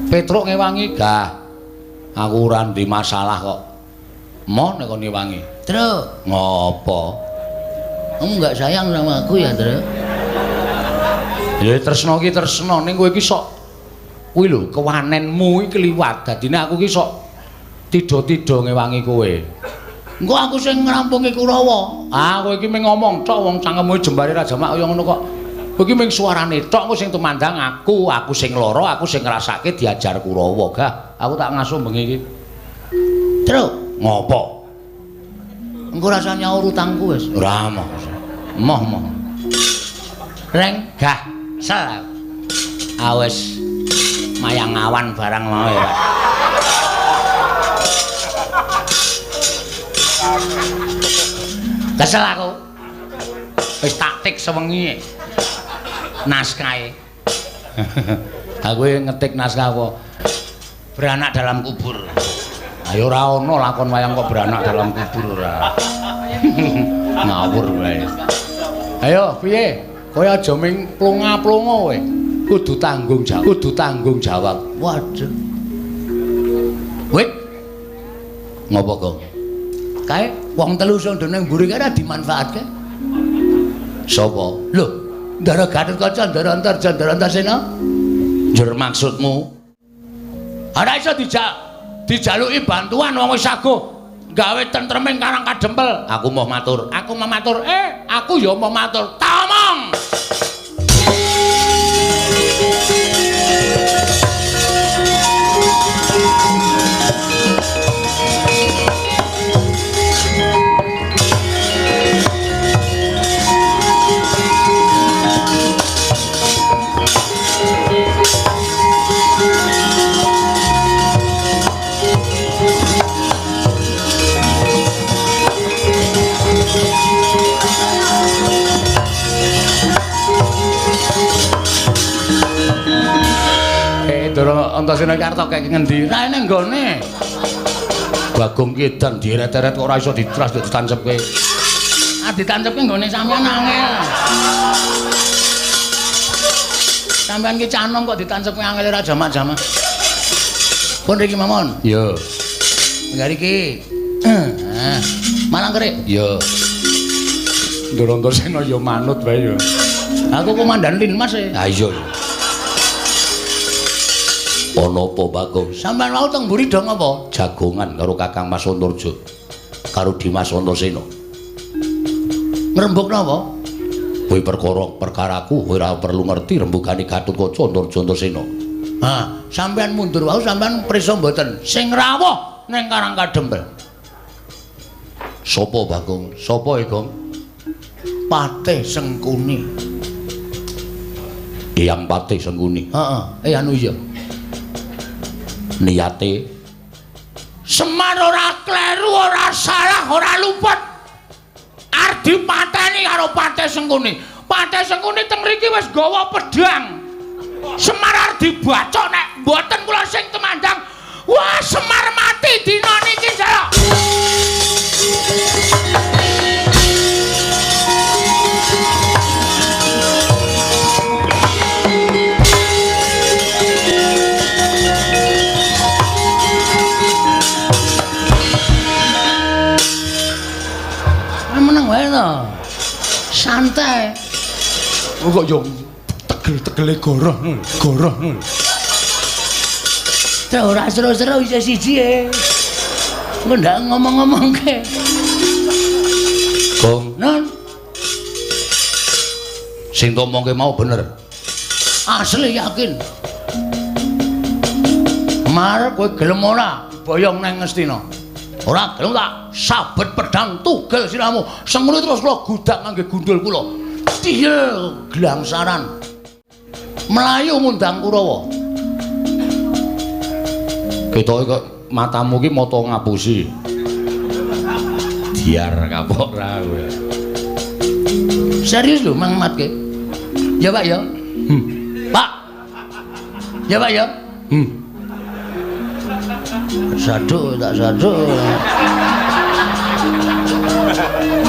Petruk ngewangi, gah. Aku ora ndek masalah kok. Moh nek kon ngewangi. Truk, ngopo? Kamu enggak sayang sama aku ya, Truk? Ya tresno ki tresno ning kowe iki sok kuwi lho kewanenmu iki kliwat. Dadine aku ki sok tidha-tidha ngewangi kowe. Engko aku sing ngrampungi Kurawa. Ah, kowe iki mung ngomong tok wong cangkemmu jembare ra jamak kaya ngono kok. Kowe iki mung suarane tok, engko sing tumandang aku, aku sing lara, aku sing ngrasake diajar Kurawa. Gah, aku tak ngasuh bengi iki. Truk, ngopo? Engko rasa nyaur utangku wis. Ora moh. Moh moh. Reng, gah, sel. Awes mayang awan barang mau ya, Pak. Kesel aku. Wis taktik sewengi. Naskahe. Aku ngetik naskah apa? Beranak dalam kubur. Ayo ora ono lakon wayang kok beranak dalam kubur ora. Ngawur wae. Ayo piye? Kowe aja ming plonga-plonga kowe. Kudu tanggung jawab, kudu tanggung jawab. Waduh. Wit. Ngopo kok? Kae wong telu sing nang mburi kae ora dimanfaatke. Sapa? Lho, Ndara Gatotkaca, Ndara Antarja, Ndara Antasena. Njur maksudmu? Ora iso dijaluki bantuan wong wis sago gawe tentreming Karang Kadempel. Aku mau matur, aku mau matur. Aku ya mau matur. Tamong. Ndara Antasena iki arep kek ngendi? Ra ene nggone. Bagong ki edan dieret-eret kok ora iso ditras ditancepke. Ah ditancepke nggone sampean angel. Sampean ki canom kok ditancepke angel ora jamak-jamak. Pun riki mawon. Iya. Enggak iki. Ah, malang kerik. Iya. Ndara Antasena ya manut wae ya. Aku komandan Linmas e. Ha iya. Ana apa Bagong? Sampeyan wau teng mburi dong apa? Jagongan karo Kakang Mas Antarja. Karo Dimas Antasena. Ngrembug napa? Kowe perkara perkaraku kowe ora perlu ngerti rembugane Gatotkaca Antarja Antasena. Ha, sampeyan mundur wau sampeyan prisa mboten? Sing rawuh ning Karang Kadempel. Sapa Bagong? Sapa e, Gong? Patih Sengkuni. Eyang Patih Sengkuni. Heeh, anu iya. Niate Semar ora kleru, ora salah, ora luput. Arep dipateni karo Patih Sengkuni. Patih Sengkuni teng mriki wis gawa pedhang. Semar arep dibacok nek mboten kula sing temandang. Wah, Semar mati dina niki, Jalak. Meneng wae to. Santai. Kok yo tegel-tegele goroh ngono, goroh ngono. Terus ora seru-seru isih siji e. Engko ndak ngomong-ngomongke. Gong, non. Sing ngomongke mau bener. Asli yakin. Mar kowe gelem ora boyong nang Ngastina? Ora gelem tak sabet pedang tugel siramu. Sengkuni terus kula gudak ngangge gundul kula. Tiyel glangsaran. Melayu ngundang Kurawa. Ketoke kok matamu ki mata ngapusi. Diar kapok ra kowe. Serius lho Mang Matke. Ya Pak ya. Pak. Ya Pak ya. Saduk tak saduk.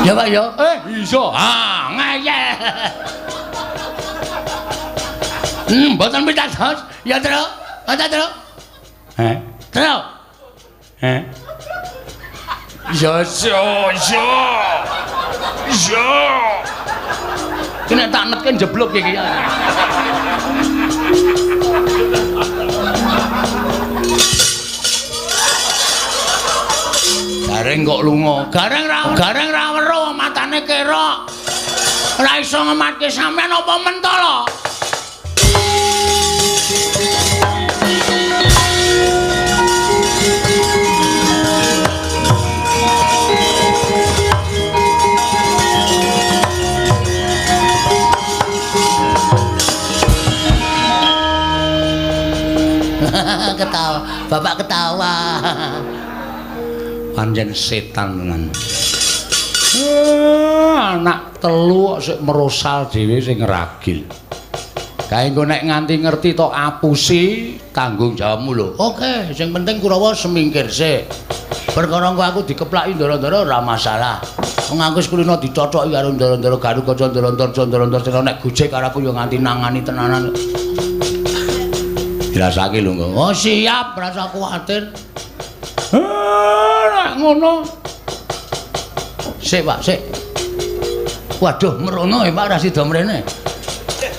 Ya Pak ya. Iso. Ah, ngeyel. Mboten pitados. Ya, Tru. Ngoten, Tru. Heh. Tru. Heh. Ya, yo, yo. Yo. Kena tak netke jeblok iki. Gareng kok lunga. Gareng ra weruh matane kerok. Ora iso ngematke sampean apa mentala. Ketawa, bapak ketawa. Pancen setan tenan. Anak telu kok sik merosal dhewe sing ngragil. Kae engko nek nganti ngerti tok apusi tanggung jawabmu lho. Oke, sing penting Kurawa semingkir sik. Perkara engko aku dikeplaki ndara-ndara ora masalah. Wong aku wis kulino dicochoki karo ndara-ndara Garukaca ndara-ndara ndara-ndara nek gojek karo aku ya nganti nangani tenanan. Dirasake lho engko. Oh siap, rasa kuwatir. Nek ngono. Sik, Pak, sik. Waduh, merono ya Pak ra sida mrene.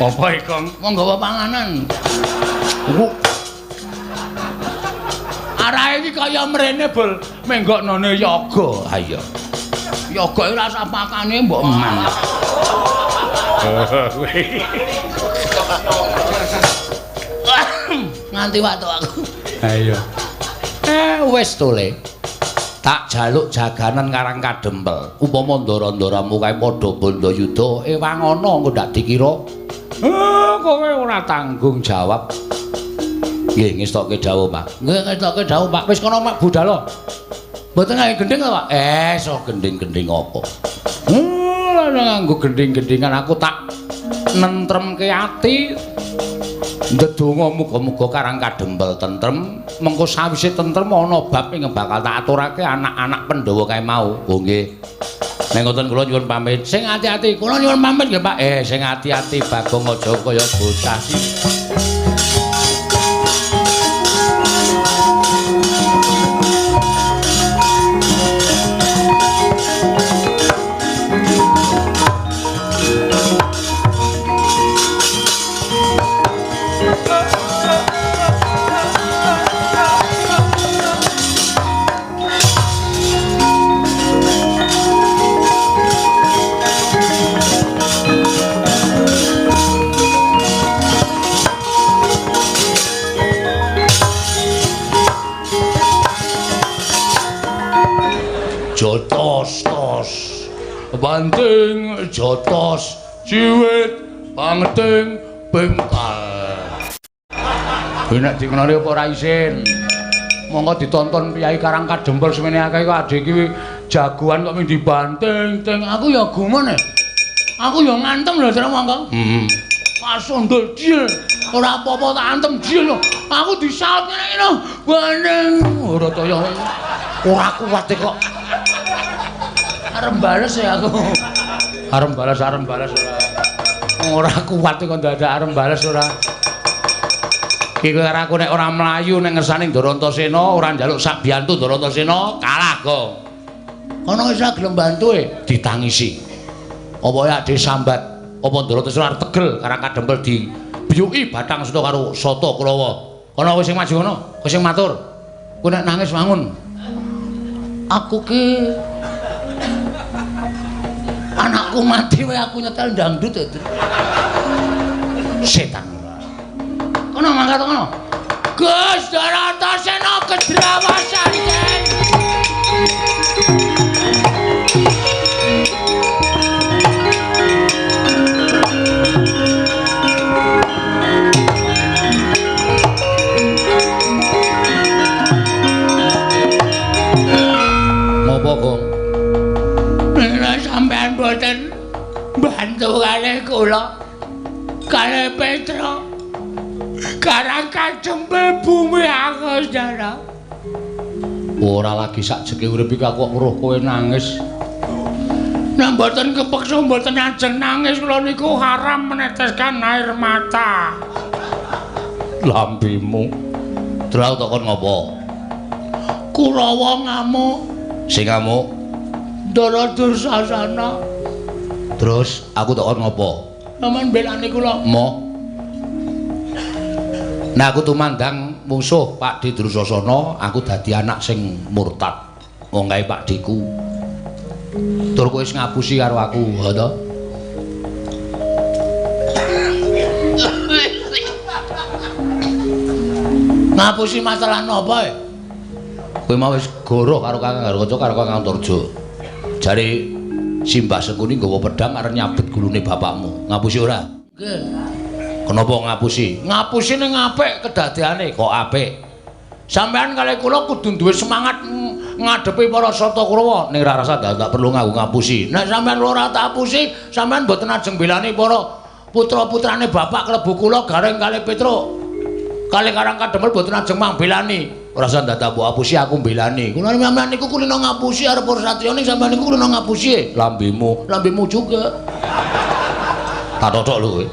Apa iki, Kong? Wong nggawa panganan. Arahe iki kaya mrene bol menggoknone yoga. Ha iya. Yoga ora usah pakane mbok eman. Nganti waktu aku. Ha iya. Wis to, Le. Tak jaluk jaganan Karang Kadempel. Upama ndara-ndaramu kae padha bandayuda, ewang ana engko ndak dikira. Kowe ora tanggung jawab. Nggih, ngestokke dawuh, Pak. Nggih, ngestokke dawuh, Pak. Wis kono mak budal. Mboten nganggo gendhing to, Pak? So gendhing-gendhing apa? Nganggo gendhing-gendhingan aku tak Nentremke ati ndedonga muga-muga Karang Kadempel tentrem, mengko sawise tentrem ana bab ing bakal tak aturake anak-anak Pandhawa kae mau. Oh nggih. Nek ngoten kula nyuwun pamit. Sing ati-ati, kula nyuwun pamit nggih Pak. Sing ati-ati Bagong aja kaya bocah sih. Jotos tos banting jotos ciwit banting bengkal. Nek dikenali apa ora isin. Monggo ditonton Piyai Karang Kadempel semene akeh kok adhe iki jagoan kok ming dibanting ting. Aku ya gumun e. Aku ya ngantem lho jare monggo. Heeh. Pasundul jil. Ora apa-apa tak antem jil lho. Aku disaut ngene iki lho. Banting ora kaya ora kuat e kok. Arep bales ya aku. Arep bales ora. Ora kuat kok dadak arep bales ora. Iki karo aku nek ora mlayu ning ngersane Ndarantasena, ora njaluk sabiyantu Ndarantasena, kalah kok. Kono wis ora gelem bantu e, ditangisi. Apa ya disambat, apa Ndarantasena arep tegel Karang Kadempel dibiyuki bathang seta karo Sata Kurawa. Kono wis sing maju kono, kowe sing matur. Kowe nek nangis wangun. Aku ki anakku mati wae aku nyetel dangdut ya. Setan. Kono mangkat kono. Gus Ndarantasena kedrawasan den. Ngopo, Gong? Nek sampean boten bantu kalih kula kalih Petro Karang Kadempel bumi aku saudara. Ora lagi sakjeke urip iki aku kok weruh kowe nangis. Nek mboten kepeksa mboten ajeng nangis kula niku haram meneteskan air mata. Lambimu. Terus tak kon ngopo? Kurawa ngamuk. Sing ngamuk Ndara Dursasana. Terus aku tak kon ngopo? Sampeyan belani kula. Moh. Nah aku tumandang mungsuh Pakdhe Dursasana, aku dadi anak sing murtad. Wong kae Pakdheku. Tur kowe wis ngapusi karo aku, ha to? Ngapusi masalah napa e? Kowe mau wis goroh karo Kakang Garukaca karo Kakang Antarja. Jare Simbah Sengkuni nggawa pedhang arep nyabet gulune bapakmu. Ngapusi ora? Nggih. Kenapa ngapusi? Ngapusi ning apik kedadeane kok apik. Sampeyan kalih kula kudu duwe semangat ngadepi para Sata Kurawa ning ora rasa tak perlu nganggo ngapusi. Nek sampeyan ora tak apusi, sampeyan mboten ajeng belani para putra-putrane bapak klebu kula Gareng kalih Petruk. Kalih Karang Kadempel mboten ajeng mangbelani. Ora usah dadak mbok apusi aku mbelani. Kula sampeyan niku kulino ngapusi arep para satriya ning sampeyan niku kulino ngapusi. Lambemu, lambemu juga. Tak totok lho kowe.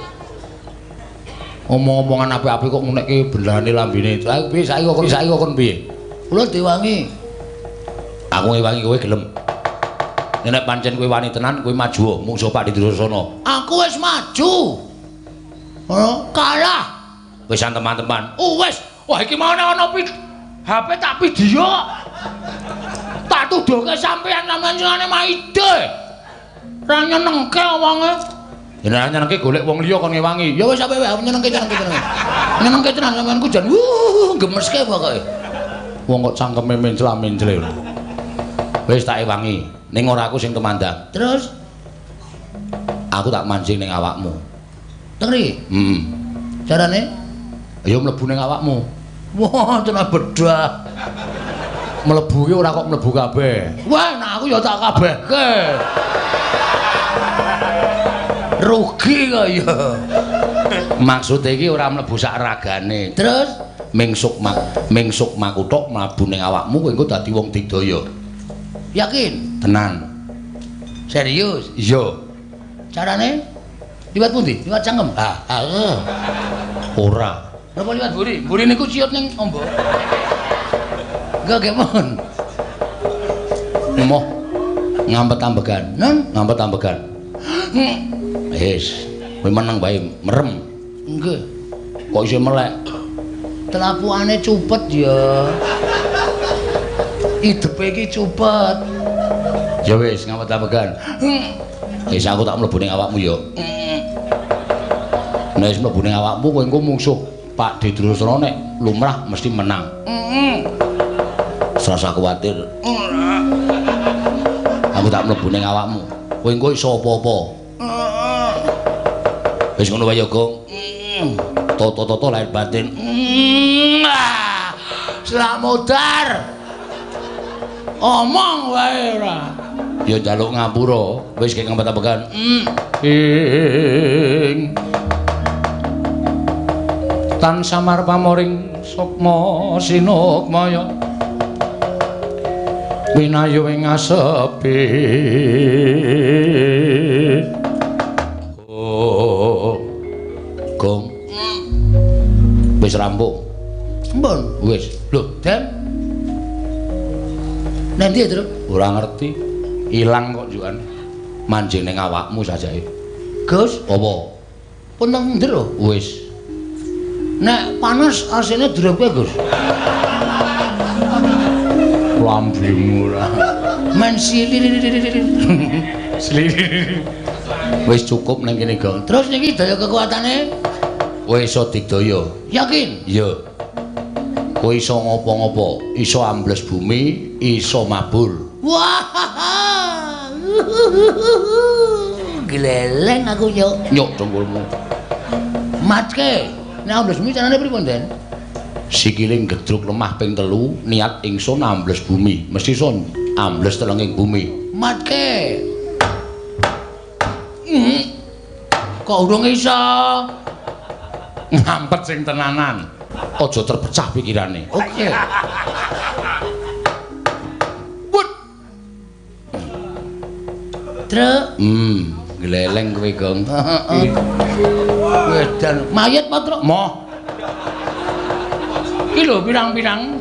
Omong-omongan apik-apik kok ngunekke belane lambene. Lha piye saiki kok kon piye? Kula diwangi. Aku ngewangi kowe gelem. Nek pancen kowe wani tenan kowe maju mungsuh Pakdhe Dursasana. Aku wis maju. Oh, kalah. Wis teman-teman. Oh wis. Wah iki mau ana HP tak video. Tak tuduhke sampeyan sampeyan senane maide. Ora nyenengke wonge. Yen nyenengke golek wong liya kon ngewangi. Ya wis sampe wae nyenengke tenan. Nyenengke tenan sampeanku jan gemeske pokoke. Wong kok cangkeme mencla-mencle. Wis tak ewangi. Ning ora aku sing tumandang. Terus aku tak mancing ning awakmu. Teng mriki? Heeh. Carane? Ya mlebu ning awakmu. Wah, tenan bedah. Mlebu ki ora kok mlebu kabeh. Wah, nek aku ya tak kabehke. Rugi kok ya. Maksude iki ora mlebu sak ragane. Terus ming sukma kuthuk mlebu ning awakmu kowe engko dadi wong digdaya. Yakin? Tenan. Serius? Iya. Carane liwat pundi? Liwat cangkem. Ha, ora. Napa liwat mburi? Mburi niku ciut ning ombo. Enggak gemon. Moh ngampet ambegan. Nun, ngampet ambegan. Wis, kowe meneng wae merem. Nggih. Kok isih melek? Telapukane cupet ya. Idepe iki cupet. Ya wis, ngampet ambegan. Wis aku tak mlebu ning awakmu ya. Nek wis mlebu ning awakmu kowe engko mungsuh Pak Durasana nek lumrah mesti menang. Serasa kuwatir. Aku tak mlebu ning awakmu. Kowe engko iso apa-apa. Wis ngono wae ya, Gong. Toto-toto lahir batin. Selamat. Omong wae ora. Ya njaluk ngapura, wis kek ngempet-ambegan. Ing tan samar pamoring sukma sinukmaya winayu ing asepi. Oh. Gong. Wis rampung. Mbon. Wis. Lho, Den. Nanti ya, Truk? Ora ngerti. Ilang kok juan. Manjing ning awakmu sajake. Gus, apa? Pun teng njero. Wis. Nek panas asine drepke, Gus. Lambimu ora. Men silirir. Silirir. Wis cukup ning kene, Gong. Terus niki daya kekuatane? Kowe iso digdaya. Yakin? Iya. Kowe iso ngopo-ngopo, iso ambles bumi, iso mabur. Wah. Gleleng aku nyuk. Nyuk dengkulmu. Matke. Nek ambles bumi carane pripun, Den? Sikile ngedruk lemah ping 3, niat ingsun ambles bumi. Mesti iso ambles telenging bumi. Matke. Kok urung iso? Ngampet sing tenanan. Aja terpecah pikirane. Oke. Wut. Truk. Gleleng kowe, Gong. Heeh. Wedan mayit apa, Truk? Moh. Iki lho pirang-pirang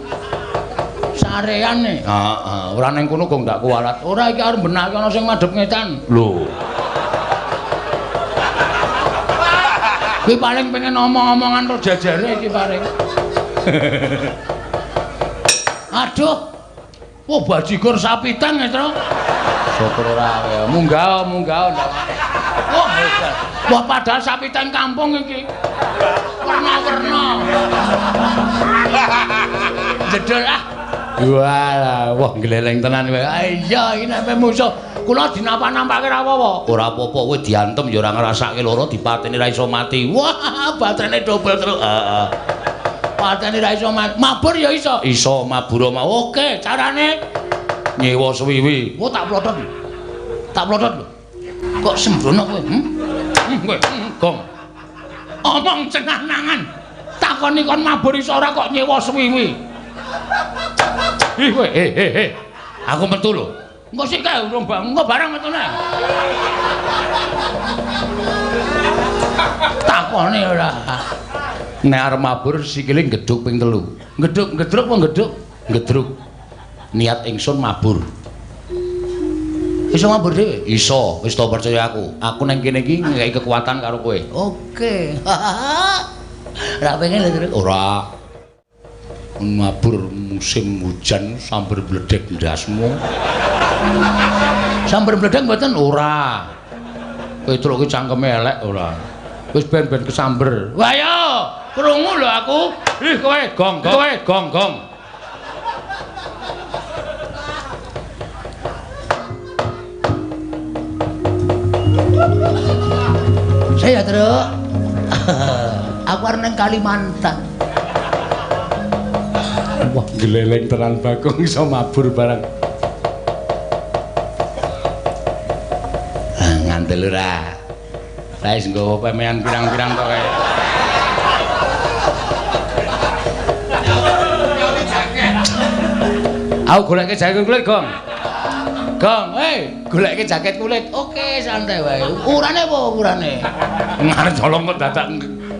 sareane. Heeh, ora ning kono Gong ndak kuwalat. Ora iki arep benake ana sing madhep ngetan. Lho. Kuwi paling pengen omong-omongan ro jajare iki paling. Aduh. Wah, bajigur sapi teng e, Truk. Syukur ora ya. Munggah, munggah. Wah, wah padahal sapi teng kampung iki. Werna-werna. Jedul ah. Walah, wah gleleng tenan kowe. Iya, iki nek musuh kula dinapa-nampake ra apa-apa. Ora apa-apa, kowe diantem ya ora ngrasake lara, dipateni ra iso mati. Wah, baterene dobel terus. Heeh. Pateni ra iso mati. Mabur ya iso. Iso mabur mau. Oke, carane nyewa suwiwi. Wah, tak plotot. Tak plotot lho. Kok sembrono kowe? Kowe, Gong. Omong cenah-nangan. Takoni kon mabur iso ora kok nyewa suwiwi. Ih kowe, he. Aku metu lho. Engko sik kae urung engko barang metune. Takone ora. Nek arep mabur sikile ngedhuk ping 3. Ngedhuk, ngedruk apa ngedhuk? Ngedruk. Niat ingsun mabur. Iso mabur dhewe? Iso, wis to percaya aku. Aku nang kene iki ngekeki kekuatan karo kowe. Oke. Ora pengen lho, Truk. Ora. Mabur musim hujan sambar bledek ndasmu. Sambar bledek mboten? Ora. Kowe truk ki cangkeme elek ora. Wis ben-ben kesamber. Wah yo, krungu lho aku. Ih kowe gong, kowe gong gong. Saya Truk. Aku arep nang Kalimantan. Wah, gleleng tenan Bagong iso mabur barang. Ngandel ora. Lah wis nggawa pemean pirang-pirang to kae. Aku goleke jaket kulit, Gong. Gong, hei, goleke jaket kulit. Oke, santai wae. Ukurane apa ukurane? Ngarep colong kok dadak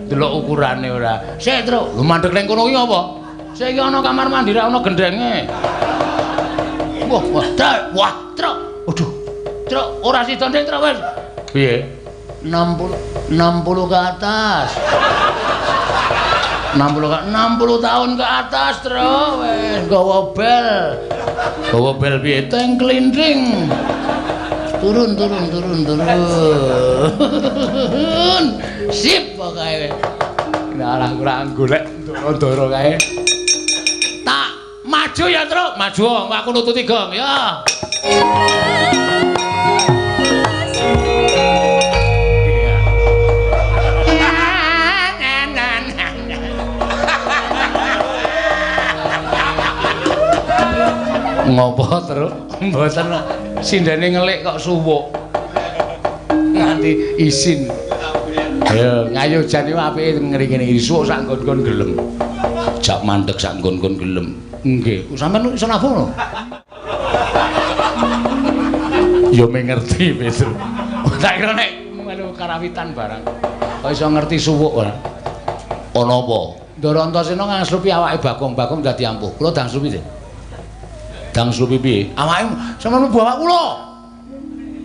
delok ukurane ora. Sik, Truk. Lho mandek ning kono ki apa? Sik iki ana kamar mandi ra ana gendenge. Wah, wah, Truk. Wah, Truk. Aduh. Truk, ora sida ndek, Truk wis. Piye? 60 ke atas. 60 tahun ke atas, Truk. Wis nggawa bel. Gawa bel piye? Teng klinting. Turun, turun, turun, turun. Sip pokoke. Nah, ora golek ndoro-ndoro kae. Tak maju ya, Truk. Maju, aku nututi gong ya. Ngopo, Truk? Mboten sindene ngelik kok suwuk. Nganti isin. Ayo, ngayo jane apike ngene iki suwuk sak nggon-nggon gelem. Jak mandeg sak nggon-nggon gelem. Nggih, sampean iso nabuh lho. Ya me ngerti, Petru. Tak kira nek melu karawitan barang. Kok iso ngerti suwuk ora? Ana apa? Ndara Antasena ngangslupi awake Bagong, Bagong dadi ampuh. Kula dangslupi sih. Dang slupi piye? Awake sampeyan mlebu awak kula.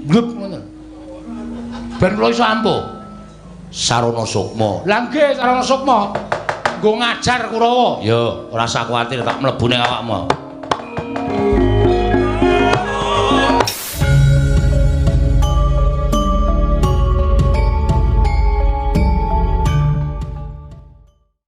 Glep ngono. Ben kula iso ampuh. Sarana sukma. Lah nggih, sarana sukma. Nggo ngajar Kurawa. Ya, ora usah kuwatir tak mlebu ning awakmu.